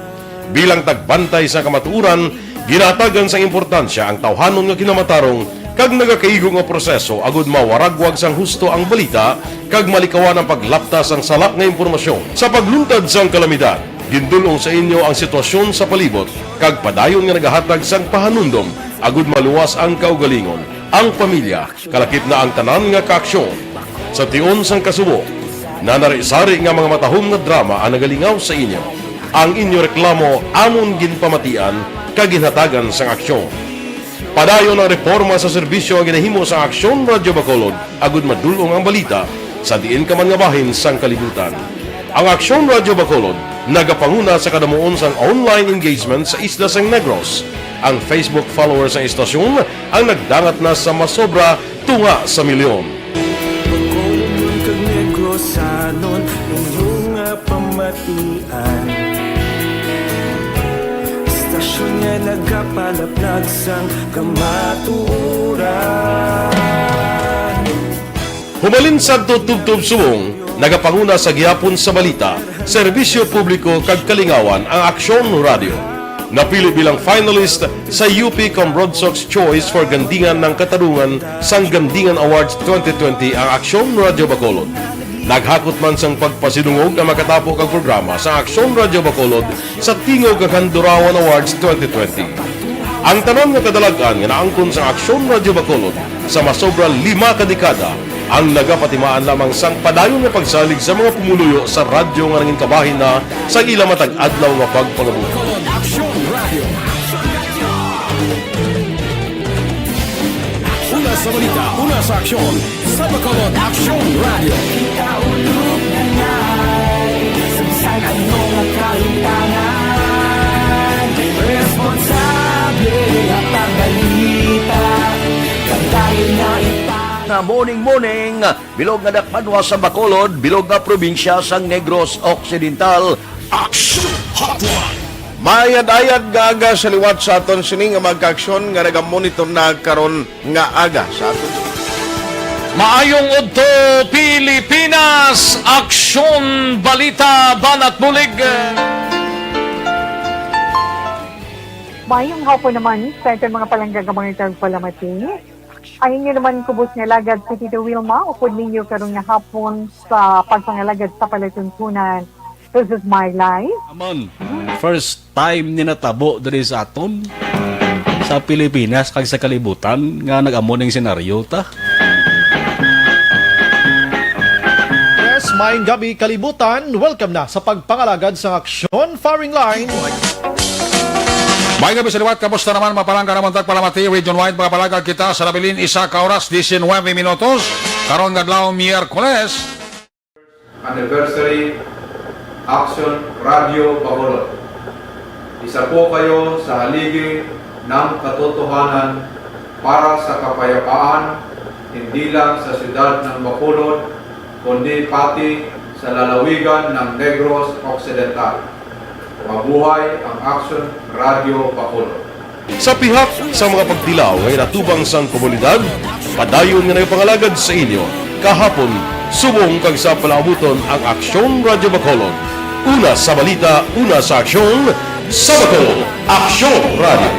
Bilang tagbantay sa kamatuoran, ginahatagan sang importansya ang tawhanon nga kinamatarong kag nagakaigo nga proseso agud mawaragwag sang husto ang balita kag malikawan ang paglapta sang sala nga impormasyon. Sa pagluntad sang kalamidad, gindul-ong sa inyo ang sitwasyon sa palibot kag padayon nga nagahatag sang pahanumdom agud maluwas ang kaugalingon, ang pamilya, kalakip na ang tanan nga kaaksyon. Sa tion sang kasubo, nanari-sari nga mga matahom nga drama ang nagalingaw sa inyo. Ang inyo reklamo amon ginpamatian kag ginhatagan sang Aksyon. Padayon ang reporma sa serbisyo nga ginahimo sang Aksyon Radyo Bacolod agud madul-ong ang balita sa diin ka man nga bahin sang kalibutan. Ang Aksyon Radyo Bacolod nagapanguna sa kadamuon sang online engagement sa isla sang Negros. Ang Facebook followers sang istasyon ang nagdangat na sa masobra tunga sa milyon. Bacolod kag Negrosanon, inyo nga pamatian. Istasyon nga nagapalaplag sang kamatuoran. Humalin sadto tubtob subong, nagapanguna sa gihapon sa balita, serbisyo publiko kag kalingawan ang Aksyon Radio. Napili bilang finalist sa U P Combrodsoc's Choice for Gandingan ng Katarungan sang Gandingan Awards twenty twenty ang Aksyon Radio Bacolod. Naghakot man sang pagpasidungog ang makatapo kag programa sa Aksyon Radio Bacolod sa Tingog kag Handurawan Awards twenty twenty. Ang tanan nga kadalag-an nga naangkon sang Aksyon Radio Bacolod sa masobra lima ka dekada ang nagapatimaan lamang sang padayon nga pagsalig sa mga pumuluyo sa radyo nga nangin kabahin na sa ila matag adlaw nga pagpangabuhi. Bacolod Aksyon Radio. Una sa balita, una sa aksyon, sa Bacolod Aksyon Radio. Ikaulog na ngay, sa bisan ano nga kahitangan, responsable at pagbalita, kag dayon na ipa- Nga morning, morning, bilog nga dakpanwa sa Bacolod, bilog nga probinsya sang Negros Occidental. Aksyon Hotline. Mayad-ayad nga aga sa liwat sa aton sini nga mga kaaksyon nga nagamonitor na karon nga aga sa aton. Maayong udto, Pilipinas! Aksyon, balita, banat bulig. Mayong hapon naman sa aton mga palangga nga mga tagpalamati. Ang inyo naman kubos nga alagad si Tito Wilma, upod ninyo karon nga hapon sa pagpangalagad sa palatuntunan. This is my life. Amon, first time ni natabo diri sa aton, sa Pilipinas kag sa kalibutan nga nag-amo ning senaryo ta. Yes, maayong gabi, kalibutan. Welcome na sa pagpangalagad sang Aksyon Firing Line. Maayong gabi sa liwat, kamusta naman, mga palangga namon tagpalamati, region-wide, mga palagad kita sa nabilin, isa ka oras, diecinuebe minutos, karon nga adlaw, Miyerkules. Anniversary, Aksyon Radio Bacolod. Isa po kayo sa haligi ng katotohanan para sa kapayapaan, hindi lang sa siyudad ng Bacolod, kundi pati sa lalawigan ng Negros Occidental. Mabuhay ang Aksyon Radio Bacolod. Sa pihak sa mga pagtilaw nga ginatubang sang komunidad, padayon nga nagapangalagad sa inyo kahapon, subong kag sa palaabuton ang Aksyon Radio Bacolod. Una sa balita, una sa aksyon, sa Bacolod, Aksyon Radio.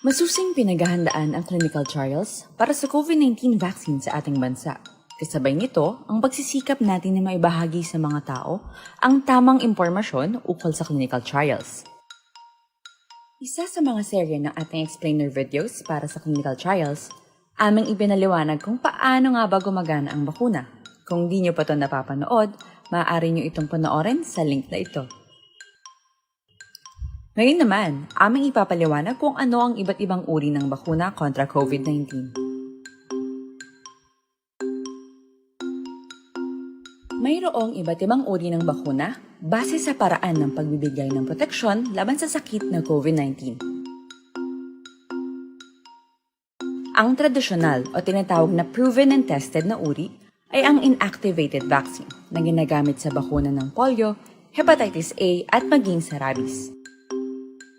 Masusing pinaghahandaan ang clinical trials para sa COVID nineteen vaccine sa ating bansa. Kasabay nito, ang pagsisikap natin na maibahagi sa mga tao ang tamang impormasyon ukol sa clinical trials. Isa sa mga serye ng ating explainer videos para sa clinical trials, aming ipinaliwanag kung paano nga ba gumagana ang bakuna. Kung di nyo pa to napapanood, maaari nyo itong panoorin sa link na ito. Ngayon naman, aming ipapaliwanag kung ano ang iba't ibang uri ng bakuna kontra COVID nineteen. Mayroong iba't ibang uri ng bakuna base sa paraan ng pagbibigay ng proteksyon laban sa sakit na COVID nineteen. Ang tradisyonal o tinatawag na proven and tested na uri ay ang inactivated vaccine na ginagamit sa bakuna ng polio, hepatitis A, at maging sa rabies.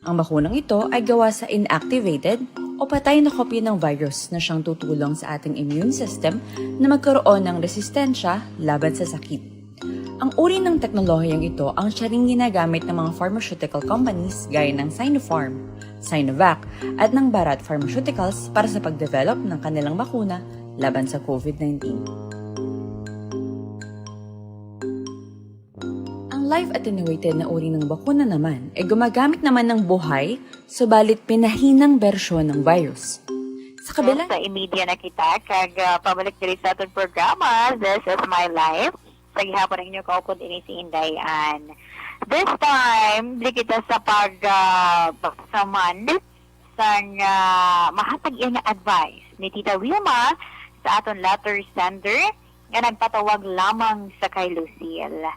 Ang bakunang ito ay gawa sa inactivated o patay na kopya ng virus na siyang tutulong sa ating immune system na magkaroon ng resistensya laban sa sakit. Ang uri ng teknolohiyang ito ang siya ring ginagamit ng mga pharmaceutical companies gaya ng Sinopharm, Sinovac, at ng Bharat Pharmaceuticals para sa pag-develop ng kanilang bakuna laban sa COVID nineteen. Ang live attenuated na uri ng bakuna naman ay gumagamit naman ng buhay, subalit pinahinang bersyon ng virus. Sa kabila? Sa Imidya na kita, kag, ah, pabalik diri sa aton programa, This is My Life. Sa gihapon ang inyo kaupod ini si Inday Ann. This time, di kita sa pag, ah, basa man sang, ah, mahatag iya nga advice ni Tita Wilma sa aton letter sender nga nagpatawag lamang sa kay Lucille.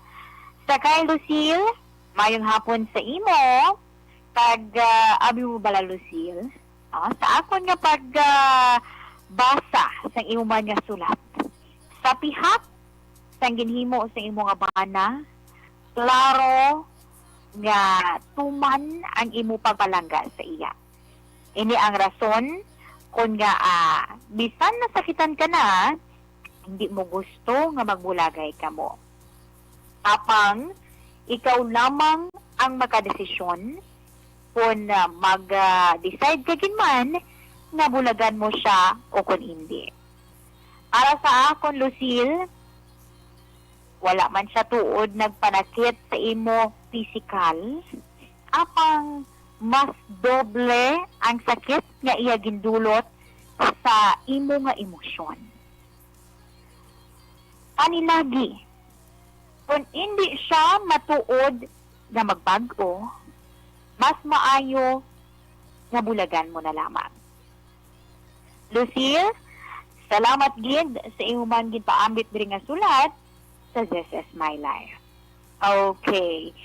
Sa kay Lucille, mayong hapon sa imo, kag, ah, abi mo bala, Lucille? Ah, sa akon nga pag, ah, basa sang imo man nga sulat, sa pihak sang ginhimo sa imo nga bana, klaro nga tuman ang imo pagpalangga sa iya. Ini ang rason kon nga, ah, bisan nasakitan ka na, hindi mo gusto nga magbulagay kamo. Apang ikaw lamang ang makadesisyon kon, ah, mag, ah, decide ka gid man nga bulagan mo siya o kon indi. Para sa akon, Lucille, wala man siya tuod nagpanakit sa imo pisikal, apang mas doble ang sakit nga iya gindulot sa imo nga emosyon. Panilagi, kon indi siya matuod nga magbag-o, mas maayo nga bulagan mo na lamang. Lucille, salamat gid sa imo man ginpaambit diri nga sulat sa This Is My Life. Okay.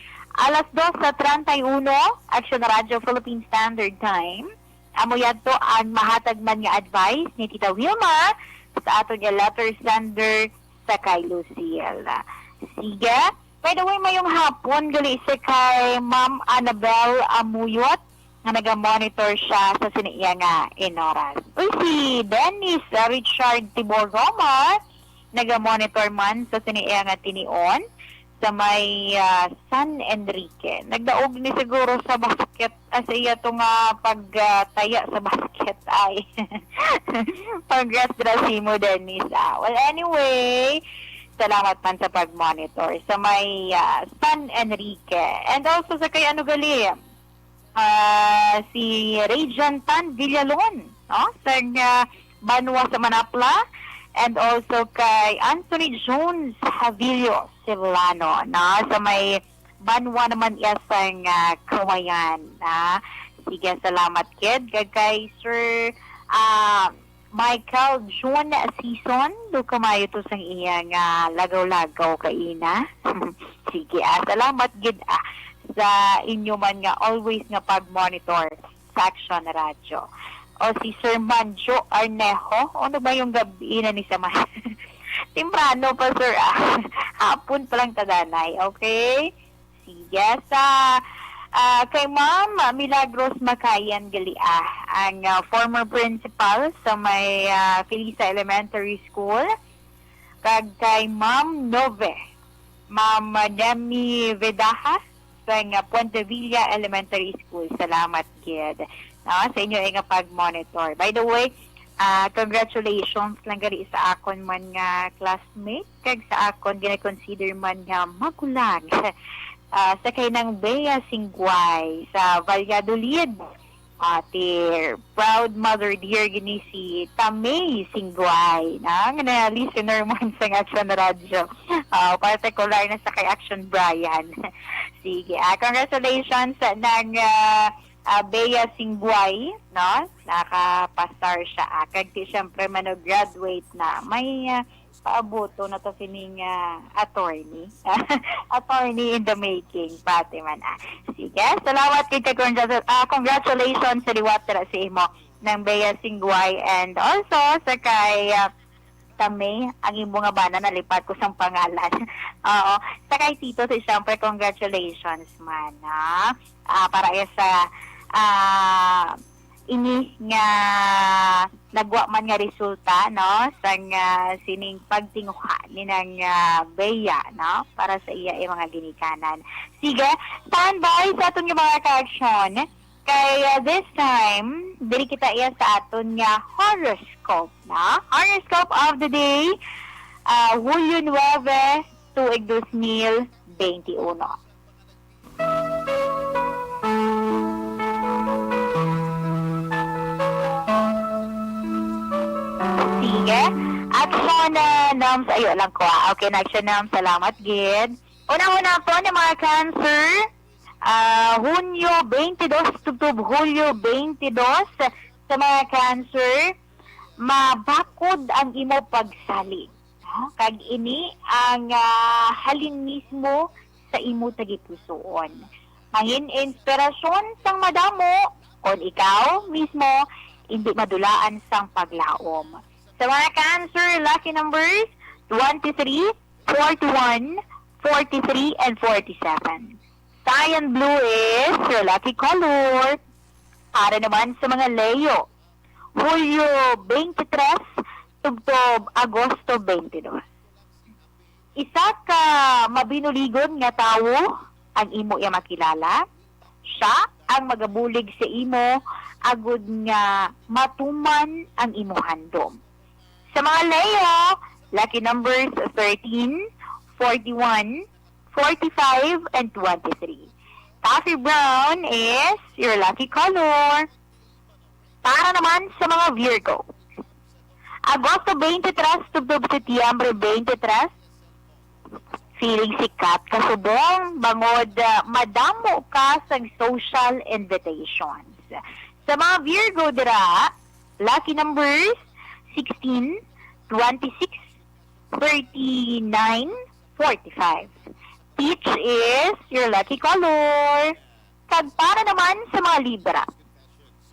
Alas dos sa treinta y uno, Action Radio Philippine Standard Time. Amo yadto ang mahatag man nga advice ni Tita Wilma sa aton nga letter sender sa kay Lucille. Sige. By the way, mayong hapon gali sa kay Ma'am Annabel Amuyot nga naga-monitor siya sa sini iya nga inoras. Uy, si Dennis, ah, Richard Tibor Roma, naga-monitor man sa sini iya nga tinion sa may, ah, San Enrique. Nagdaog ni siguro sa basket, ah, sa iya to nga pag, ah, taya sa basket ay. Congrats dira sa imo, Dennis. Ah, well, anyway, salamat man sa pag-monitor sa may, ah, San Enrique. And also sa kay ano gali, ah, si Radiant Tan Villalon, no? Sa, ah, banwa sa Manapla, and also kay Anthony Jones Javillo Sevillano, no? Sa may banwa naman iya sa, ah, Kawayan, ah. Sige, salamat gid. Kag kay Sir, ah, Michael June Season, do kamayo to sang iya nga lagaw-lagaw kaina. Sige, ah, salamat gid, ah, sa inyo man nga always nga pag-monitor sa Action Radio. O si Sir Manjo Arnejo, ano ba yung gabi na ni sa man? Temprano pa, sir, ah. Hapon pa lang taganay, okay? Sige, sa, ah, kay Ma'am Milagros Makayan gali, ah, ang, ah, former principal sa may, ah, Felisa Elementary School, kag kay Ma'am Nove, Ma'am Demi Vedaha, sa nga Puente Villa Elementary School. Salamat gid, no, sa inyo nga pag-monitor. By the way, ah, congratulations lang gali sa akon man nga classmate kag sa akon gina-consider man nga magulang. Ah, sa kay Nang Bea Singguay sa Valladolid. Ate, proud mother dear gini si Tamay Singguay, na, nga na listener mo sa Action Radio. Ah, partikular na sa kay Action Brian. Sige, ah, congratulations sa Nang, ah, ah, Bea Singguay, no? Nakapasar siya. Ah, kag ti, syempre, mano graduate na. May, ah, paabuto na to sining, ah, attorney. Attorney in the making, pati man, ah. Sige, salamat kay ka, congratu-, ah, congratulations sa liwat dira sa imo, Nang Bea Singguay, and also sa kay, ah, Tamay, ang imo nga bana, nalipat ko sang pangalan. Oo, sa kay Tito, si, syempre, congratulations man, ha? Ah, para iya sa, ah, ini nga nagwa man nga resulta, no, sang, ah, sining pagtinguha ni Nang, ah, Bea, no, para sa iya, eh, mga ginikanan. Sige, standby sa aton nga mga ka-aksyon. Kay, ah, this time, diri kita iya sa aton nga horoscope, no? Horoscope of the day, ah, Hulyo nuebe, tuig dos mil benti uno. Sige. Action, ah, Noms. Ayo lang ko, ah. Okay, na action, Noms. Salamat, gid. Una-una po ng mga Cancer, ah, Hunyo twenty-two, tubtob Hulyo twenty-two, sa mga Cancer, mabakod ang imo pagsalig. No? Kag ini ang, ah, halin mismo sa imo tagipusoon. Mangin inspirasyon sang madamo kon ikaw mismo hindi madulaan sang paglaom. Sa mga Cancer, lucky numbers, twenty-three, forty-one, forty-three, and forty-seven. Cyan blue is your lucky color. Para naman sa mga Leo, Hulyo twenty-three, tubtob Agosto twenty-two. Isa ka mabinuligon nga tawo ang imo iya makilala. Siya ang magabulig sa imo agud nga matuman ang imo handom. Sa mga Leo, lucky numbers thirteen, forty-one, forty-five, and twenty-three. Coffee brown is your lucky color. Para naman sa mga Virgo, Agosto twenty-three, tubtob Setyembre twenty-three, feeling sikat ka subong bangod, ah, madamo ka sang social invitations. Sa mga Virgo dira, lucky numbers sixteen, twenty-six, thirty-nine, forty-five. Peach is your lucky color. Kag para naman sa mga Libra,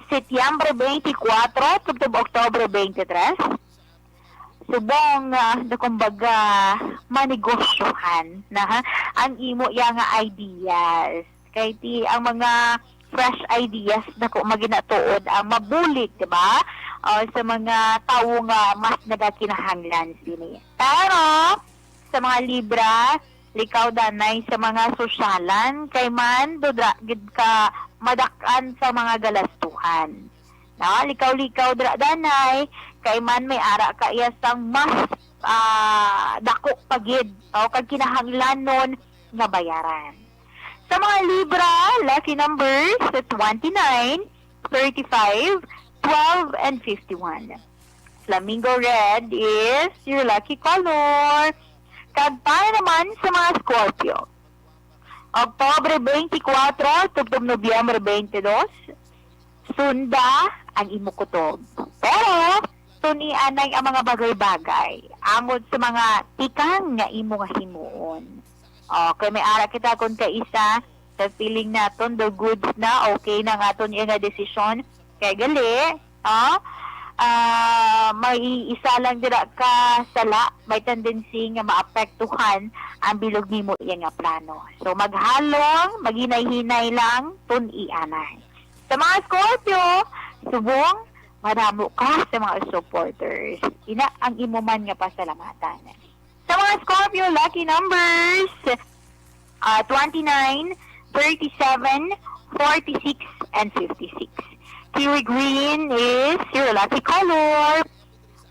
Setyembre twenty-four, tubtob Oktubre twenty-three, subong, ah, na kumbaga, manegosyohan na, ha, ang imo iya nga ideas. Kay ti ang mga fresh ideas na ko maginatuod ang mabulig, di ba? O, sa mga tawo nga mas nagakinahanglan sini. Pero, sa mga Libra, likaw danay sa mga sosyalan, kay man dudra gid ka madak-an sa mga galastuhan. No, likaw-likaw dira danay, kay man may ara ka iya sang mas, ah, dako pa gid, o kag kinahanglanon nga bayaran. Sa mga Libra, lucky numbers twenty-nine, thirty-five, twelve, and fifty-one. Flamingo red is your lucky color. Kag para naman sa mga Scorpio, Oktubre twenty-four, tubtob Nobyembre twenty-two, sunda ang imo kutob. Pero, tuni anay ang mga bagay-bagay, angod sa mga tikang nga imo nga himuon. Okay, may ara kita kon kaisa sa feeling naton, the goods na, okay na nga aton iya nga desisyon. Kay gali, ah, ah, may isa lang dira ka sala, may tendency nga maapektuhan ang bilog nimo iya nga plano. So, maghalong, maghinay-hinay lang, tun-i anay. Sa mga Scorpio, subong, madamo ka sa mga supporters. Ina ang imo man nga pasalamatan. Sa mga Scorpio, lucky numbers, ah, twenty-nine, thirty-seven, forty-six, and fifty-six. Kiwi green is your lucky color.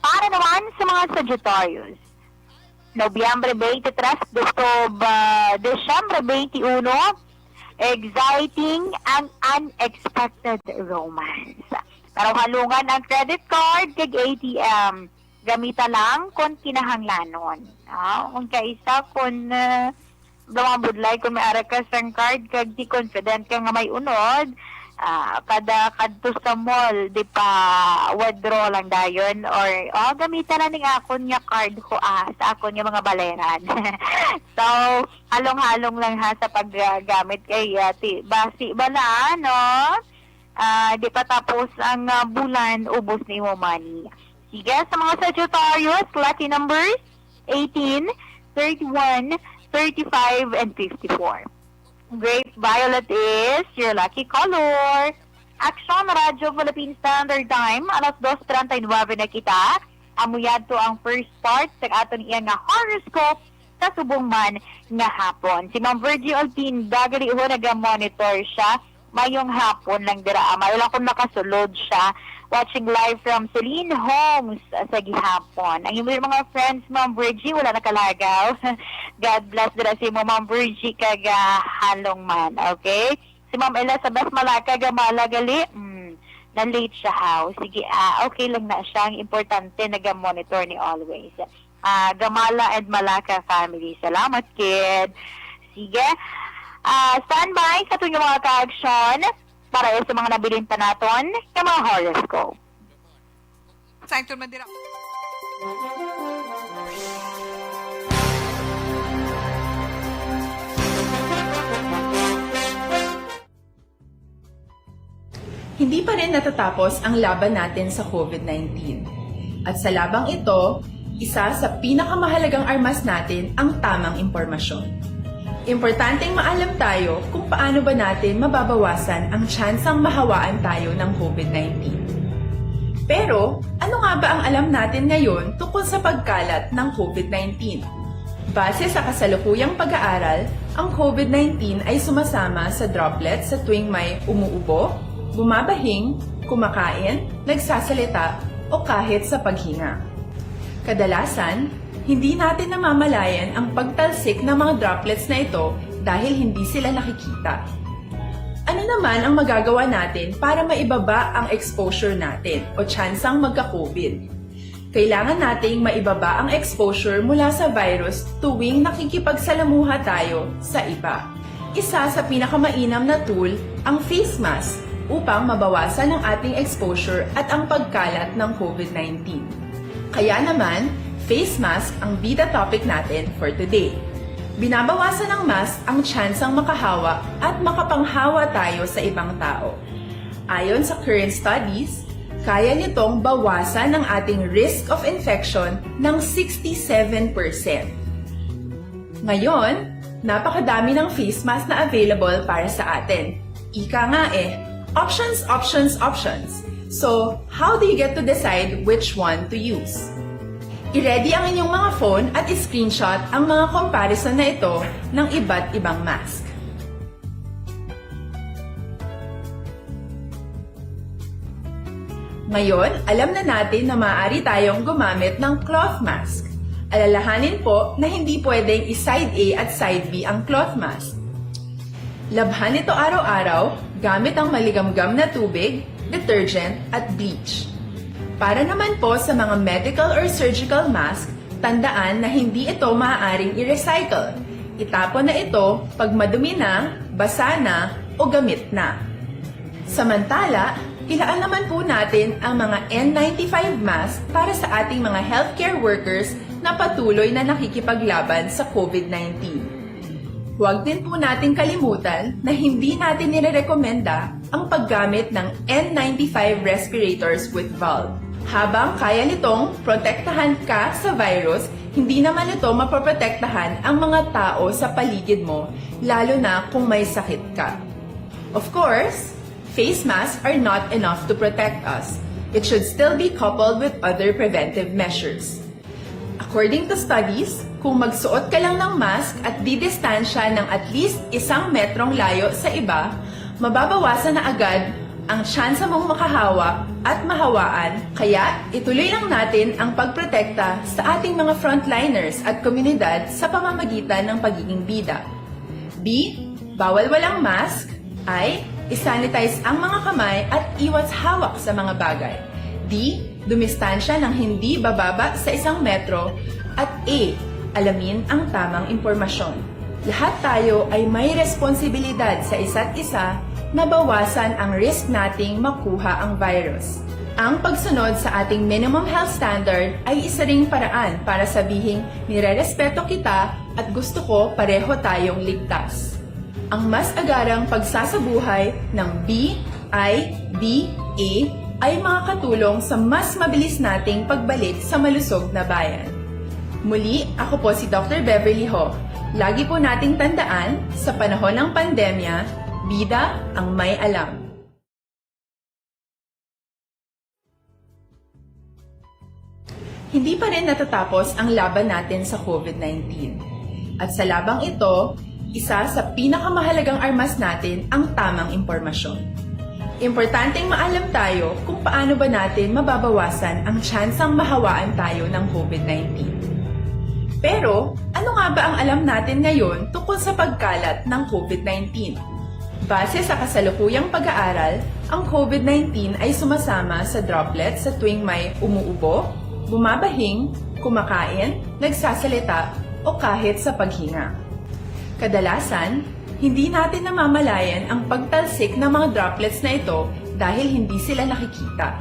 Para naman sa mga Sagittarius, Nobyembre twenty-three, tubtob, ah, Disyembre twenty-one, exciting and unexpected romance. Pero halungan ang credit card kag A T M. Gamita lang kon kinahanglanon. Ah, kung kaisa, kung, ah, daw ang budlay, kung may ara ka sang card kag di confident ka nga may unod, ah, kada kadto sa mall, di pa withdraw lang dayon or, oh, gamita na ning akon nga card ko, ah, sa akon nga mga baleran. So, halong-halong lang ha sa paggamit kay, ah, ti-, basi ba na, no? Ah, di pa tapos ang, ah, bulan, ubos na imo money. Sige, sa mga Sagittarius, lucky numbers, eighteen, thirty-one, thirty-five, and fifty-four. Grape violet is your lucky color. Action Radio Philippine Standard Time, alas dos treinta y nueve na kita. Amo yadto ang first part sa aton iya nga horoscope sa subong man nga hapon. Si Ma'am Virgie Alpinda, gali ho, naga-monitor siya. Mayong hapon lang dira, ah, maayo lang kung nakasulod siya. Watching live from Celine Homes, ah, sa gihapon. Ang imo mga friends, Ma'am Virgie, wala nakalagaw. God bless dira sa imo, Ma'am Virgie, kag, ah, halong man. Okay? Si Ma'am Elizabeth Malaka, gamala gali. Mm. Na-late siya, haw. Sige, ah, okay lang na siya. Ang importante, naga-monitor ni always. Ah, Gamala and Malaka family. Salamat, kid. Sige. Ah, standby sa aton nga mga ka-aksyon para sa mga nabilin pa naton nga mga horoscope. Sa Hector Mandira. Hindi pa rin natatapos ang laban natin sa COVID nineteen. At sa labang ito, isa sa pinakamahalagang armas natin ang tamang impormasyon. Importanteng maalam tayo kung paano ba natin mababawasan ang tsansang mahawaan tayo ng COVID nineteen. Pero, ano nga ba ang alam natin ngayon tungkol sa pagkalat ng COVID nineteen? Base sa kasalukuyang pag-aaral, ang COVID nineteen ay sumasama sa droplets sa tuwing may umuubo, bumabahing, kumakain, nagsasalita, o kahit sa paghinga. Kadalasan, hindi natin namamalayan ang pagtalsik ng mga droplets na ito dahil hindi sila nakikita. Ano naman ang magagawa natin para maibaba ang exposure natin o tsansang magka-COVID? Kailangan nating maibaba ang exposure mula sa virus tuwing nakikipagsalamuha tayo sa iba. Isa sa pinakamainam na tool ang face mask upang mabawasan ang ating exposure at ang pagkalat ng COVID nineteen. Kaya naman, face mask ang bida topic natin for today. Binabawasan ng mask ang tsansang makahawa at makapanghawa tayo sa ibang tao. Ayon sa current studies, kaya nitong bawasan ang ating risk of infection ng sixty-seven percent. Ngayon, napakadami ng face mask na available para sa atin. Ika nga eh, options, options, options. So, how do you get to decide which one to use? I-ready ang inyong mga phone at i-screenshot ang mga comparison na ito ng iba't ibang mask. Ngayon, alam na natin na maaari tayong gumamit ng cloth mask. Alalahanin po na hindi pwedeng i-side A at side B ang cloth mask. Labhan ito araw-araw gamit ang maligamgam na tubig, detergent, at bleach. Para naman po sa mga medical or surgical mask, tandaan na hindi ito maaaring i-recycle. Itapon na ito pag madumi na, basa na, o gamit na. Samantala, ilaan naman po natin ang mga N ninety-five mask para sa ating mga healthcare workers na patuloy na nakikipaglaban sa COVID nineteen. Huwag din po nating kalimutan na hindi natin nirerekomenda ang paggamit ng N ninety-five respirators with valve. Habang kaya nitong protektahan ka sa virus, hindi naman ito mapoprotektahan ang mga tao sa paligid mo, lalo na kung may sakit ka. Of course, face masks are not enough to protect us. It should still be coupled with other preventive measures. According to studies, kung magsuot ka lang ng mask at didistansya ng at least isang metrong layo sa iba, mababawasan na agad ang tsansa mong makahawa at mahawaan. Kaya, ituloy lang natin ang pagprotekta sa ating mga frontliners at komunidad sa pamamagitan ng pagiging bida. B, bawal walang mask. I, isanitize ang mga kamay at iwas hawak sa mga bagay. D, dumistansya ng hindi bababa sa isang metro. At A, alamin ang tamang impormasyon. Lahat tayo ay may responsibilidad sa isa't isa na bawasan ang risk nating makuha ang virus. Ang pagsunod sa ating minimum health standard ay isa ring paraan para sabihing nirerespeto kita at gusto ko pareho tayong ligtas. Ang mas agarang pagsasabuhay ng B I D A ay makakatulong sa mas mabilis nating pagbalik sa malusog na bayan. Muli, ako po si Doctor Beverly Ho. Lagi po nating tandaan, sa panahon ng pandemya, bida ang may alam. Hindi pa rin natatapos ang laban natin sa COVID nineteen. At sa labang ito, isa sa pinakamahalagang armas natin ang tamang impormasyon. Importanteng maalam tayo kung paano ba natin mababawasan ang tsansang mahawaan tayo ng COVID nineteen. Pero, ano nga ba ang alam natin ngayon tungkol sa pagkalat ng COVID nineteen? Base sa kasalukuyang pag-aaral, Ang COVID nineteen ay sumasama sa droplets sa tuwing may umuubo, bumabahing, kumakain, nagsasalita, o kahit sa paghinga. Kadalasan, hindi natin namamalayan ang pagtalsik ng mga droplets na ito dahil hindi sila nakikita.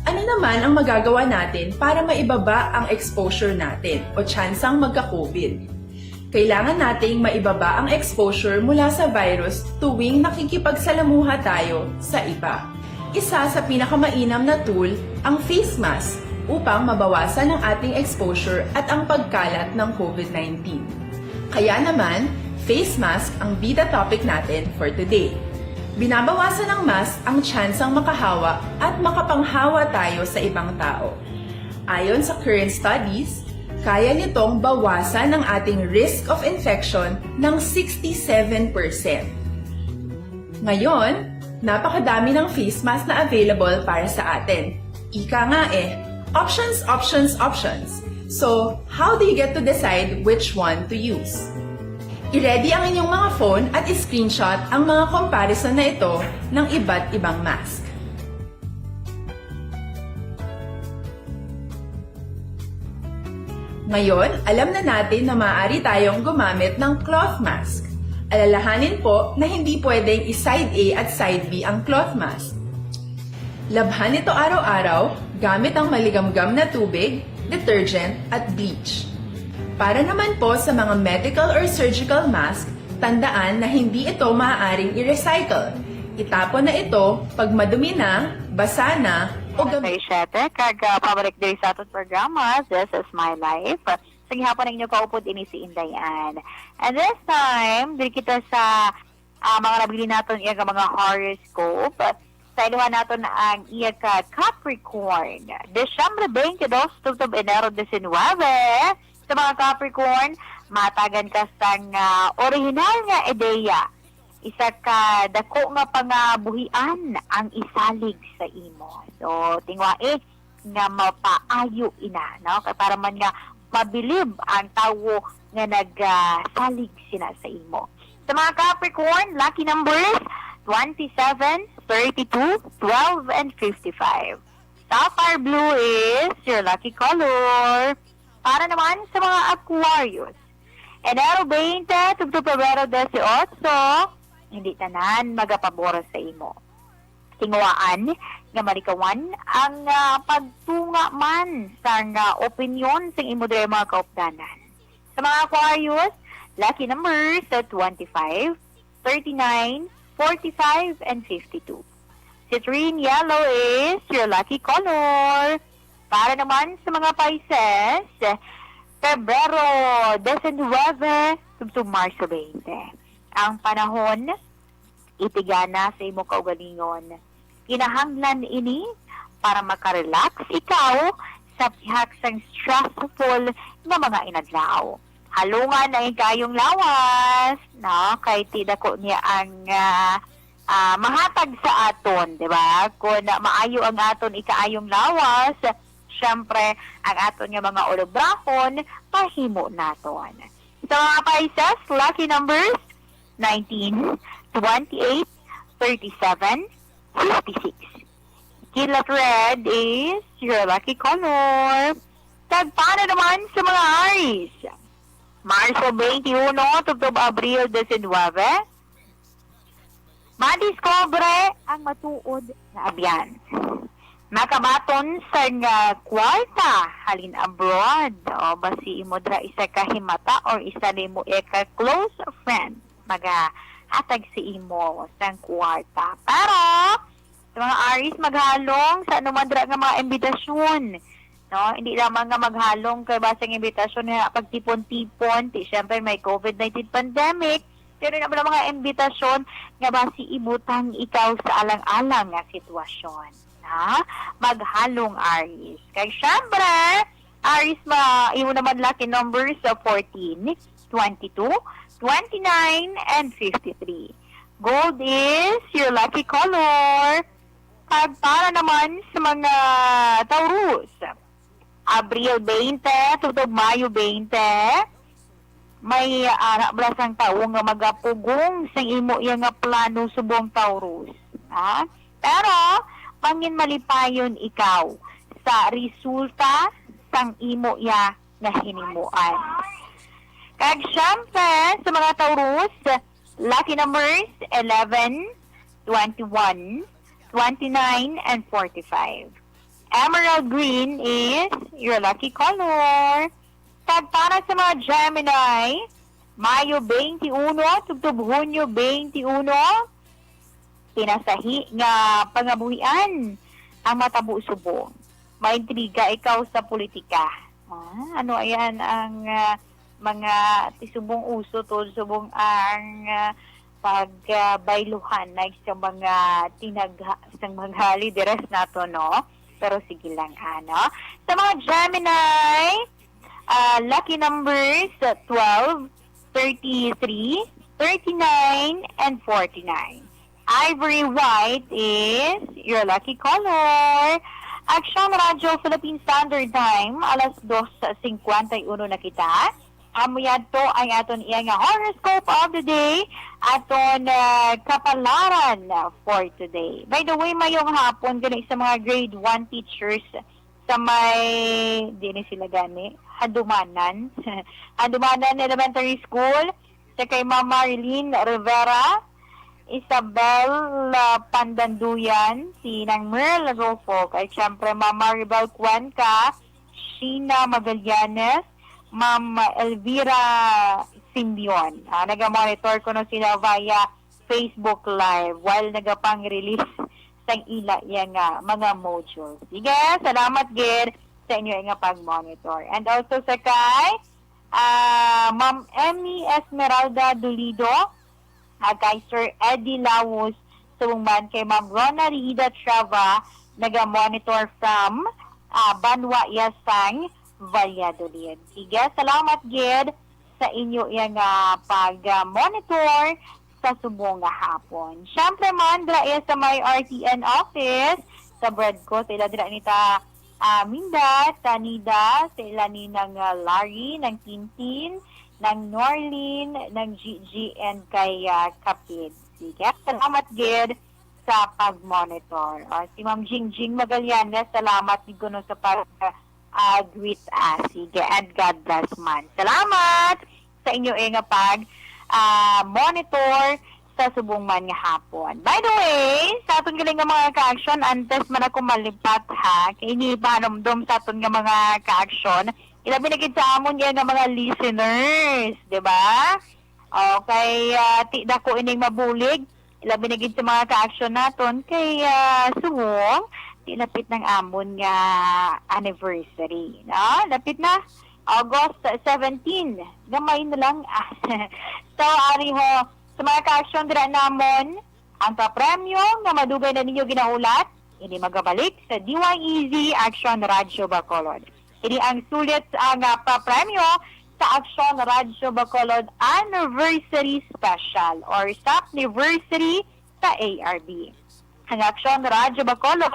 Ano naman ang magagawa natin para maibaba ang exposure natin o tsansang magka-COVID? Kailangan nating maibaba ang exposure mula sa virus tuwing nakikipagsalamuha tayo sa iba. Isa sa pinakamainam na tool ang face mask upang mabawasan ang ating exposure at ang pagkalat ng COVID nineteen. Kaya naman, face mask ang bida topic natin for today. Binabawasan ng mask ang tsansang makahawa at makapanghawa tayo sa ibang tao. Ayon sa current studies, kaya nitong bawasan ang ating risk of infection ng sixty-seven percent. Ngayon, napakadami ng face mask na available para sa atin. Ika nga eh, options, options, options. So, how do you get to decide which one to use? I-ready ang inyong mga phone at i-screenshot ang mga comparison na ito ng iba't ibang mask. Ngayon, alam na natin na maaari tayong gumamit ng cloth mask. Alalahanin po na hindi pwedeng i-side A at side B ang cloth mask. Labhan ito araw-araw gamit ang maligamgam na tubig, detergent, at bleach. Para naman po sa mga medical or surgical mask, tandaan na hindi ito maaaring i-recycle. Itapon na ito pag madumi na, basa na, o gamit. Sa siyete, kag, ah, pabalik diri sa aton programa, This is My Life. Sa gihapon ang inyo kaupod ini si Inday Ann. And this time, diri kita sa, ah, mga nabilin naton iya nga mga horoscope. Sa iluhan naton ang iya ka Capricorn. Disyembre twenty-two, tubtob Enero diecinuebe. Sa mga Capricorn, matagan ka sang, ah, orihinal nga ideya. Isa ka dako nga pangabuhian ang isalig sa imo. So, tingwai nga mapaayo ina, no? Kay para man nga mabilib ang tawo nga nag, ah, salig sina sa imo. Sa mga Capricorn, lucky numbers, twenty-seven, thirty-two, twelve, and fifty-five. Sapphire blue is your lucky color. Para naman sa mga Aquarius, Enero twenty, tubtob Pebrero dieciocho, hindi tanan magapabor sa imo. Tinguhaan nga malikawan ang, ah, pagtunga man sang, ah, opinyon sang imo diri mga kaupdanan. Sa mga Aquarius, lucky numbers sa twenty-five, thirty-nine, forty-five, and fifty-two. Citrine yellow is your lucky color. Para naman sa mga Pisces, Pebrero diecinuebe, tubtob Marso twenty. Ang panahon, itigana sa imo kaugalingon. Kinahanglan ini para makarelax ikaw sa bihag sang stressful nga mga inadlaw. Halungan ang ikaayong lawas, no? Kay ti dako niya ang, ah, ah, mahatag sa aton, di ba? Kung maayo ang aton ikaayong lawas, syempre, ang aton nga mga ulobrahon, mahimo naton. Sa mga Pisces, lucky numbers, nineteen, twenty-eight, thirty-seven, fifty-six. Killat red is your lucky color. Kag para naman sa mga Aries, Marso twenty-one, tubtob Abril diecinuebe, madiskubre ang matuod nga abyan. Makabaton sang, ah, kwarta halin abroad. O basi imo dira isa ka himata or isa nimo ka close friend magahatag sa imo sang kwarta. Pero sa mga Aries, maghalong sa anuman dira nga mga imbitasyon, no? Hindi lamang nga maghalong kay basang imbitasyon nga pagtipon-tipon, ti syempre may COVID nineteen pandemic, pero na mga imbitasyon nga basi ibutang ikaw sa alang-alang nga sitwasyon, ha? Maghalong, Aries. Kay syempre, Aries, ma, imo naman lucky numbers sa fourteen, twenty-two, twenty-nine, and fifty-three. Gold is your lucky color. Kag para naman sa mga Taurus, Abril twenty, tubtob Mayo twenty, may ara bala sang tawo nga magapugong sang imo iya nga plano subong, Taurus. Ha? Pero, mangin malipayon ikaw sa resulta sang imo iya nga hinimuan. Kag syempre, sa mga Taurus, lucky numbers eleven, twenty-one, twenty-nine, and forty-five. Emerald green is your lucky color. Kag para sa mga Gemini, Mayo twenty-one tubtob Hunyo twenty-one, pinasahi nga pangabuhian ang matabo subong. Maintriga ikaw sa politika. Ah, ano ayan ang, ah, mga ti subong uso to, subong ang, ah, pag, ah, bayluhan na sa mga tinagha, sa mga lideres nato, no? Pero sige lang, ano? Sa mga Gemini, ah, lucky numbers, ah, twelve, thirty-three, thirty-nine, and forty-nine. Ivory white is your lucky color. Aksyon Radyo Philippine Standard Time, alas dos singkwenta y uno na kita. Amo yadto ang aton iya nga horoscope of the day, aton, ah, kapalaran for today. By the way, mayong hapon gani sa mga grade one teachers sa may, di ni sila gani, Handumanan. Handumanan Elementary School, sa kay Ma'am Marilyn Rivera, Isabel, ah, Pandanduyan, si Nang Merl Rufo, kay siyempre Ma'am Maribel Cuenca, Sheena Magallanes, Ma'am Elvira Simeon. Ah, naga-monitor kuno sila via Facebook Live while nagapang-release sang ila iya nga mga modules. Sige, salamat gid sa inyo nga pag-monitor. And also sa kay, ah, Ma'am Emmy Esmeralda Dolido, ah, kay Sir Eddie Laus, subong man kay Ma'am Rona Rida Trava, naga-monitor from, ah, Banwa Yasang, Valladolid. Sige, salamat gid sa inyo iya nga pag-monitor sa subong nga hapon. Siyempre man, dira iya sa may R T N office, sa Bredco, sa ila dira nita, ah, Minda, Tanida, sa ila ni Nang, ah, Larry, Nang Tintin, Nang Norlin, Nang Gigi, and kay, ah, Kapid. Sige, salamat gid sa pag-monitor. O, si Ma'am Jingjing Magallanes, salamat gid kuno sa pag, ah, greet us. Sige, and God bless man. Salamat sa inyo, eh, nga pag, ah, monitor sa subong man nga hapon. By the way, sa aton galing nga mga ka-action, antes man ako malipat, ha, kay ini ipahanumdom sa aton nga mga ka-action, ilabi na gid sa amon nga mga listeners, di ba? Okay, ah, ti dako ining mabulig, ilabi na gid sa mga ka-action naton kay, ah, subong, ti lapit ng amon nga anniversary, no? Lapit na, August seventeen, gamay na lang. So, ari ho, sa mga ka-action dira namon, ang papremyo nga madugay na ninyo ginahulat, ini magabalik sa D Y E Z Action Radyo Bacolod. Ini ang sulit ang, ah, papremyo sa Action Radyo Bacolod Anniversary Special or Sapniversary sa A R B. Ang Action Radyo Bacolod,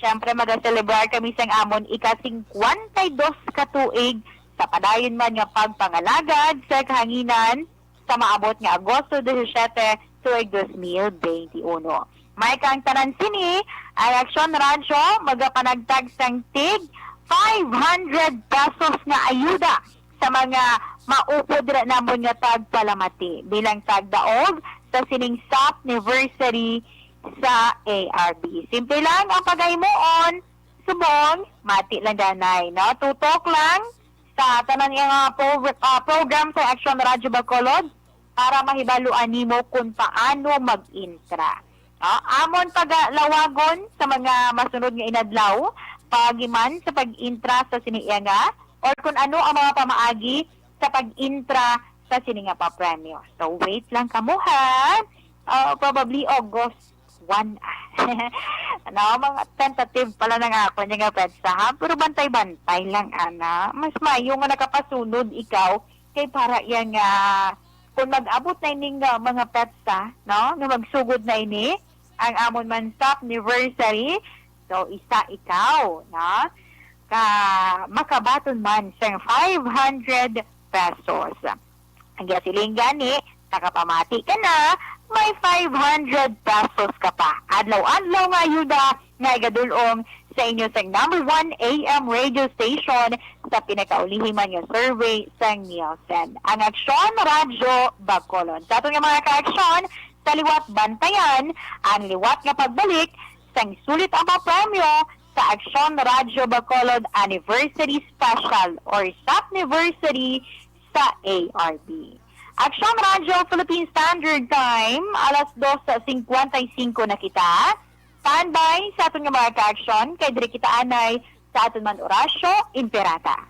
siyempre, magaselebrar kami sang amon ika-singkwenta y dos ka tuig sa padayon man nga pagpangalagad sa kahanginan sa maabot nga Agosto disisiete, tuig dos mil benti uno. May kang tanan sini, ang Aksyon Radyo magapanagtag sang tig five hundred pesos nga ayuda sa mga maupod ra namon nga tagpalamati bilang tagdaog sa sining Sapniversary sa A R B. Simple lang ang pagahimoon, subong, mati lang danay, no? Tutok lang sa tanan nga mga pro-, ah, program sa Action Radyo Bacolod para mahibaluan nimo kung paano mag-intra. No? Amon pagalawagon sa mga masunod nga inadlaw, paagi man sa pag-intra sa sini nga, or kung ano ang mga pamaagi sa pag-intra sa sini nga papremyo. So, wait lang kamo, ha? Ah, probably August one. Ano, mga tentative pala na nga ako niya nga petsa, ha? Pero bantay-bantay lang, ana. Mas mayo nga nakapasunod ikaw kay para iya nga kung mag-abot na ining, ah, mga petsa, no? Nga magsugod na ini ang amon man Sapniversary. So, isa ikaw, no? Ka makabaton man sang five hundred pesos. Ang gasiling gani, nakapamati ka na, may five hundred pesos ka pa. Adlaw-adlaw nga ayuda nga igadul-ong sa inyo sang number one A M radio station sa pinakaulihi man nga survey sang Nielsen, ang Aksyon Radyo Bacolod. Sa aton nga mga ka-aksyon, sa liwat bantayan ang liwat nga pagbalik sang sulit ang mga premyo sa Aksyon Radyo Bacolod Anniversary Special or Shopniversary sa A R B. Aksyon Radyo Philippine Standard Time, alas dos cincuenta y cinco na kita. Standby sa aton nga mga ka-aksyon, kay diri kita anay sa aton man Orasyo Imperata.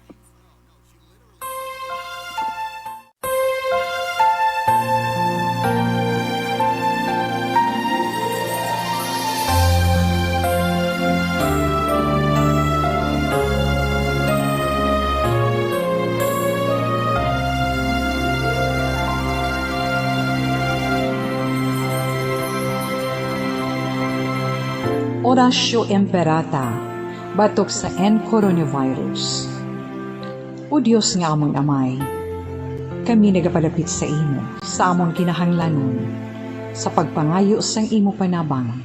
Orasyo Imperata batok sa N coronavirus. O Dios nga among Amay, kami nagapalapit sa imo sa among kinahanglanon sa pagpangayo sang imo panabang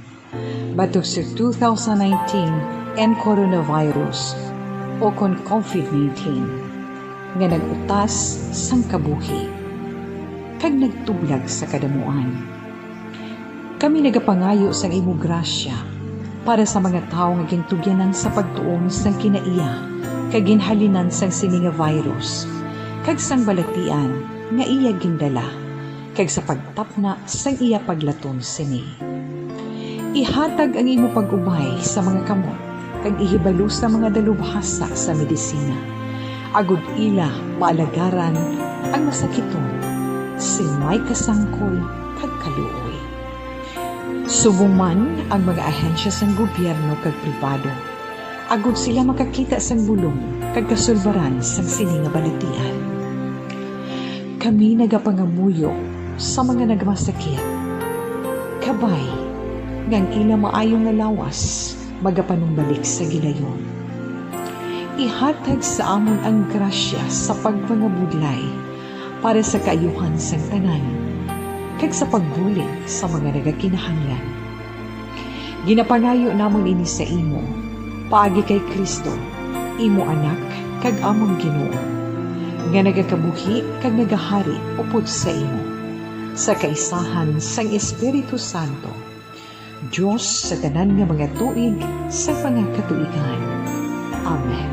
batok sa two thousand nineteen N coronavirus, o kon covid nineteen, nga nag-utas sang kabuhi kag nagtublag sa kadamuan. Kami nagapangayo sang imo grasya para sa mga tawo nga gintugyanan sa pagtuon sang kinaiya kag ginhalinan sang sini nga virus, kag sang balatian nga iya gindala, kag sa pagtapna sang iya paglaton sini. Ihatag ang imo pag-ubay sa mga kamot kag ihibalo sa mga dalubhasa sa medisina, agod ila maalagaran ang masakiton sing may kasangkol kag kaluoy. Subong man ang mga ahensya sang gobyerno kag pribado, agod sila makakita sang bulong kag kasulbaran sang sini nga balatian. Kami nagapangamuyo sa mga nagmasakit, kabay nga ang ila maayo nga lawas magapanumbalik sa gilayon. Ihatag sa amon ang grasya sa pagpangabudlay para sa kaayuhan sang tanan, kag sa pagbulig sa mga nagakinahanglan. Ginapangayo namon ini sa imo, paagi kay Cristo, imo Anak kag amon Ginoo, nga nagakabuhi kag nagahari upod sa imo, sa kaisahan sang Espiritu Santo, Dios sa tanan nga mga tuig sa mga katuigan. Amen.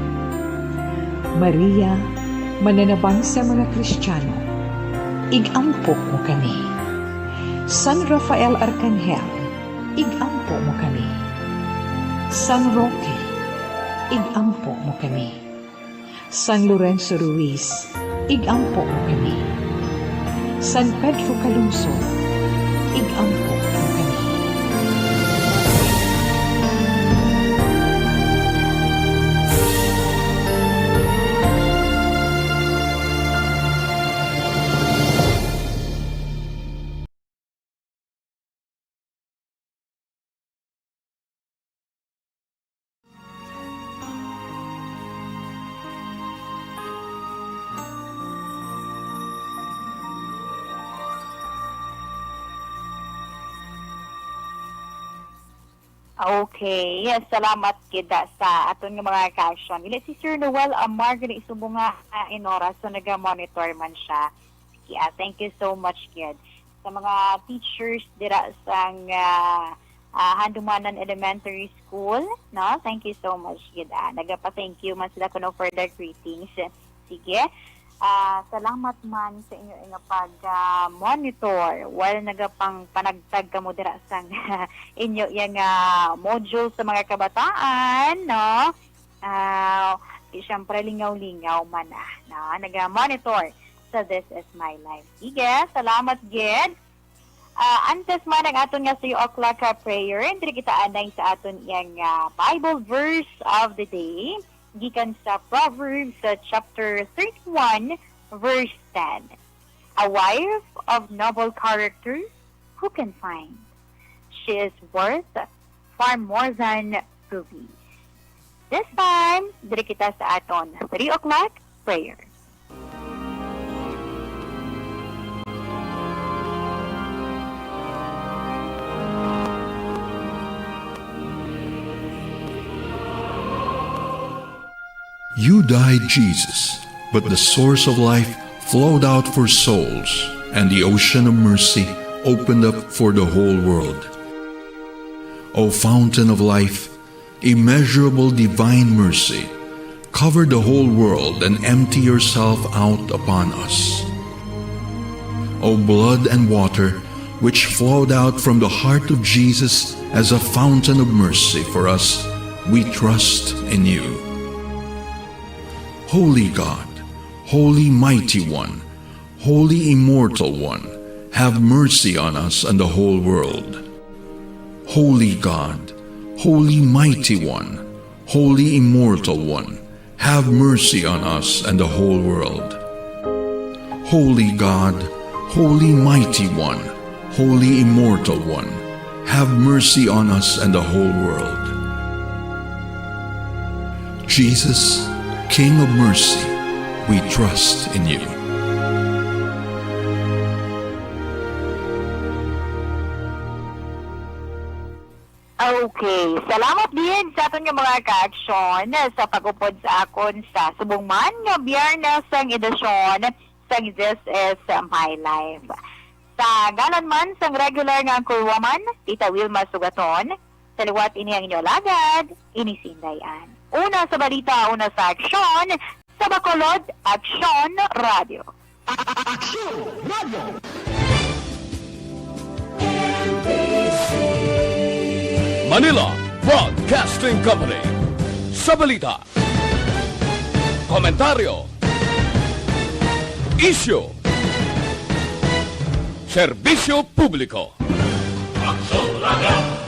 Maria, mananabang sa mga Kristiyano, ig-ampo mo kami. San Rafael Arcangel, ig-ampo mo kami. San Roque, ig-ampo mo kami. San Lorenzo Ruiz, ig-ampo mo kami. San Pedro Calungsod, ig-ampo mo kami. Okay, salamat gid sa aton nga mga ka-aksyon. Dili si Sir Noel Amar, dili subong nga, ah, in oras, so naga-monitor man siya. Yeah, thank you so much gid sa mga teachers dira sang, ah, ah, Handumanan Elementary School, no? Thank you so much gid. Ah, nagapa-thank you man sila kuno for their greetings. Sige. Ah, salamat man sa inyo nga pag, ah, monitor while nagapangpanagtag kamo dira sang inyo yang, ah, module sa mga kabataan, no? Ah, di, syempre, lingaw-lingaw man, ah, no? Naga-monitor sa This Is My Life. Sige, salamat gid. Ah, antes man ang aton nga three o'clock, ah, prayer, diri kita anay sa aton yang, ah, Bible verse of the day, gikan sa Proverbs, sa chapter thirty-one, verse ten. A wife of noble character, who can find? She is worth far more than rubies. This time, diri kita sa aton three o'clock prayer. You died, Jesus, but the source of life flowed out for souls, and the ocean of mercy opened up for the whole world. O fountain of life, immeasurable divine mercy, cover the whole world and empty yourself out upon us. O blood and water, which flowed out from the heart of Jesus as a fountain of mercy for us, we trust in you. Holy God, Holy Mighty One, Holy Immortal One, have mercy on us and the whole world. Holy God, Holy Mighty One, Holy Immortal One, have mercy on us and the whole world. Holy God, Holy Mighty One, Holy Immortal One, have mercy on us and the whole world. Jesus, King of mercy, we trust in you. Okay. Salamat gid sa aton nga mga kaaksyon sa pag-upod sa akon sa subong man nga Biyernes sang edisyon sang This Is My Life. Sa ngalan man sang regular nga anchorwoman, Tita Wilma Sugaton, sa liwat ini ang inyo alagad, Inisinday Ann. Una sa balita, una sa aksyon, sa Bacolod Aksyon Radio. Aksyon Radio. Manila Broadcasting Company. Sa balita, komentaryo, isyu, serbisyo publiko. Aksyon Radio.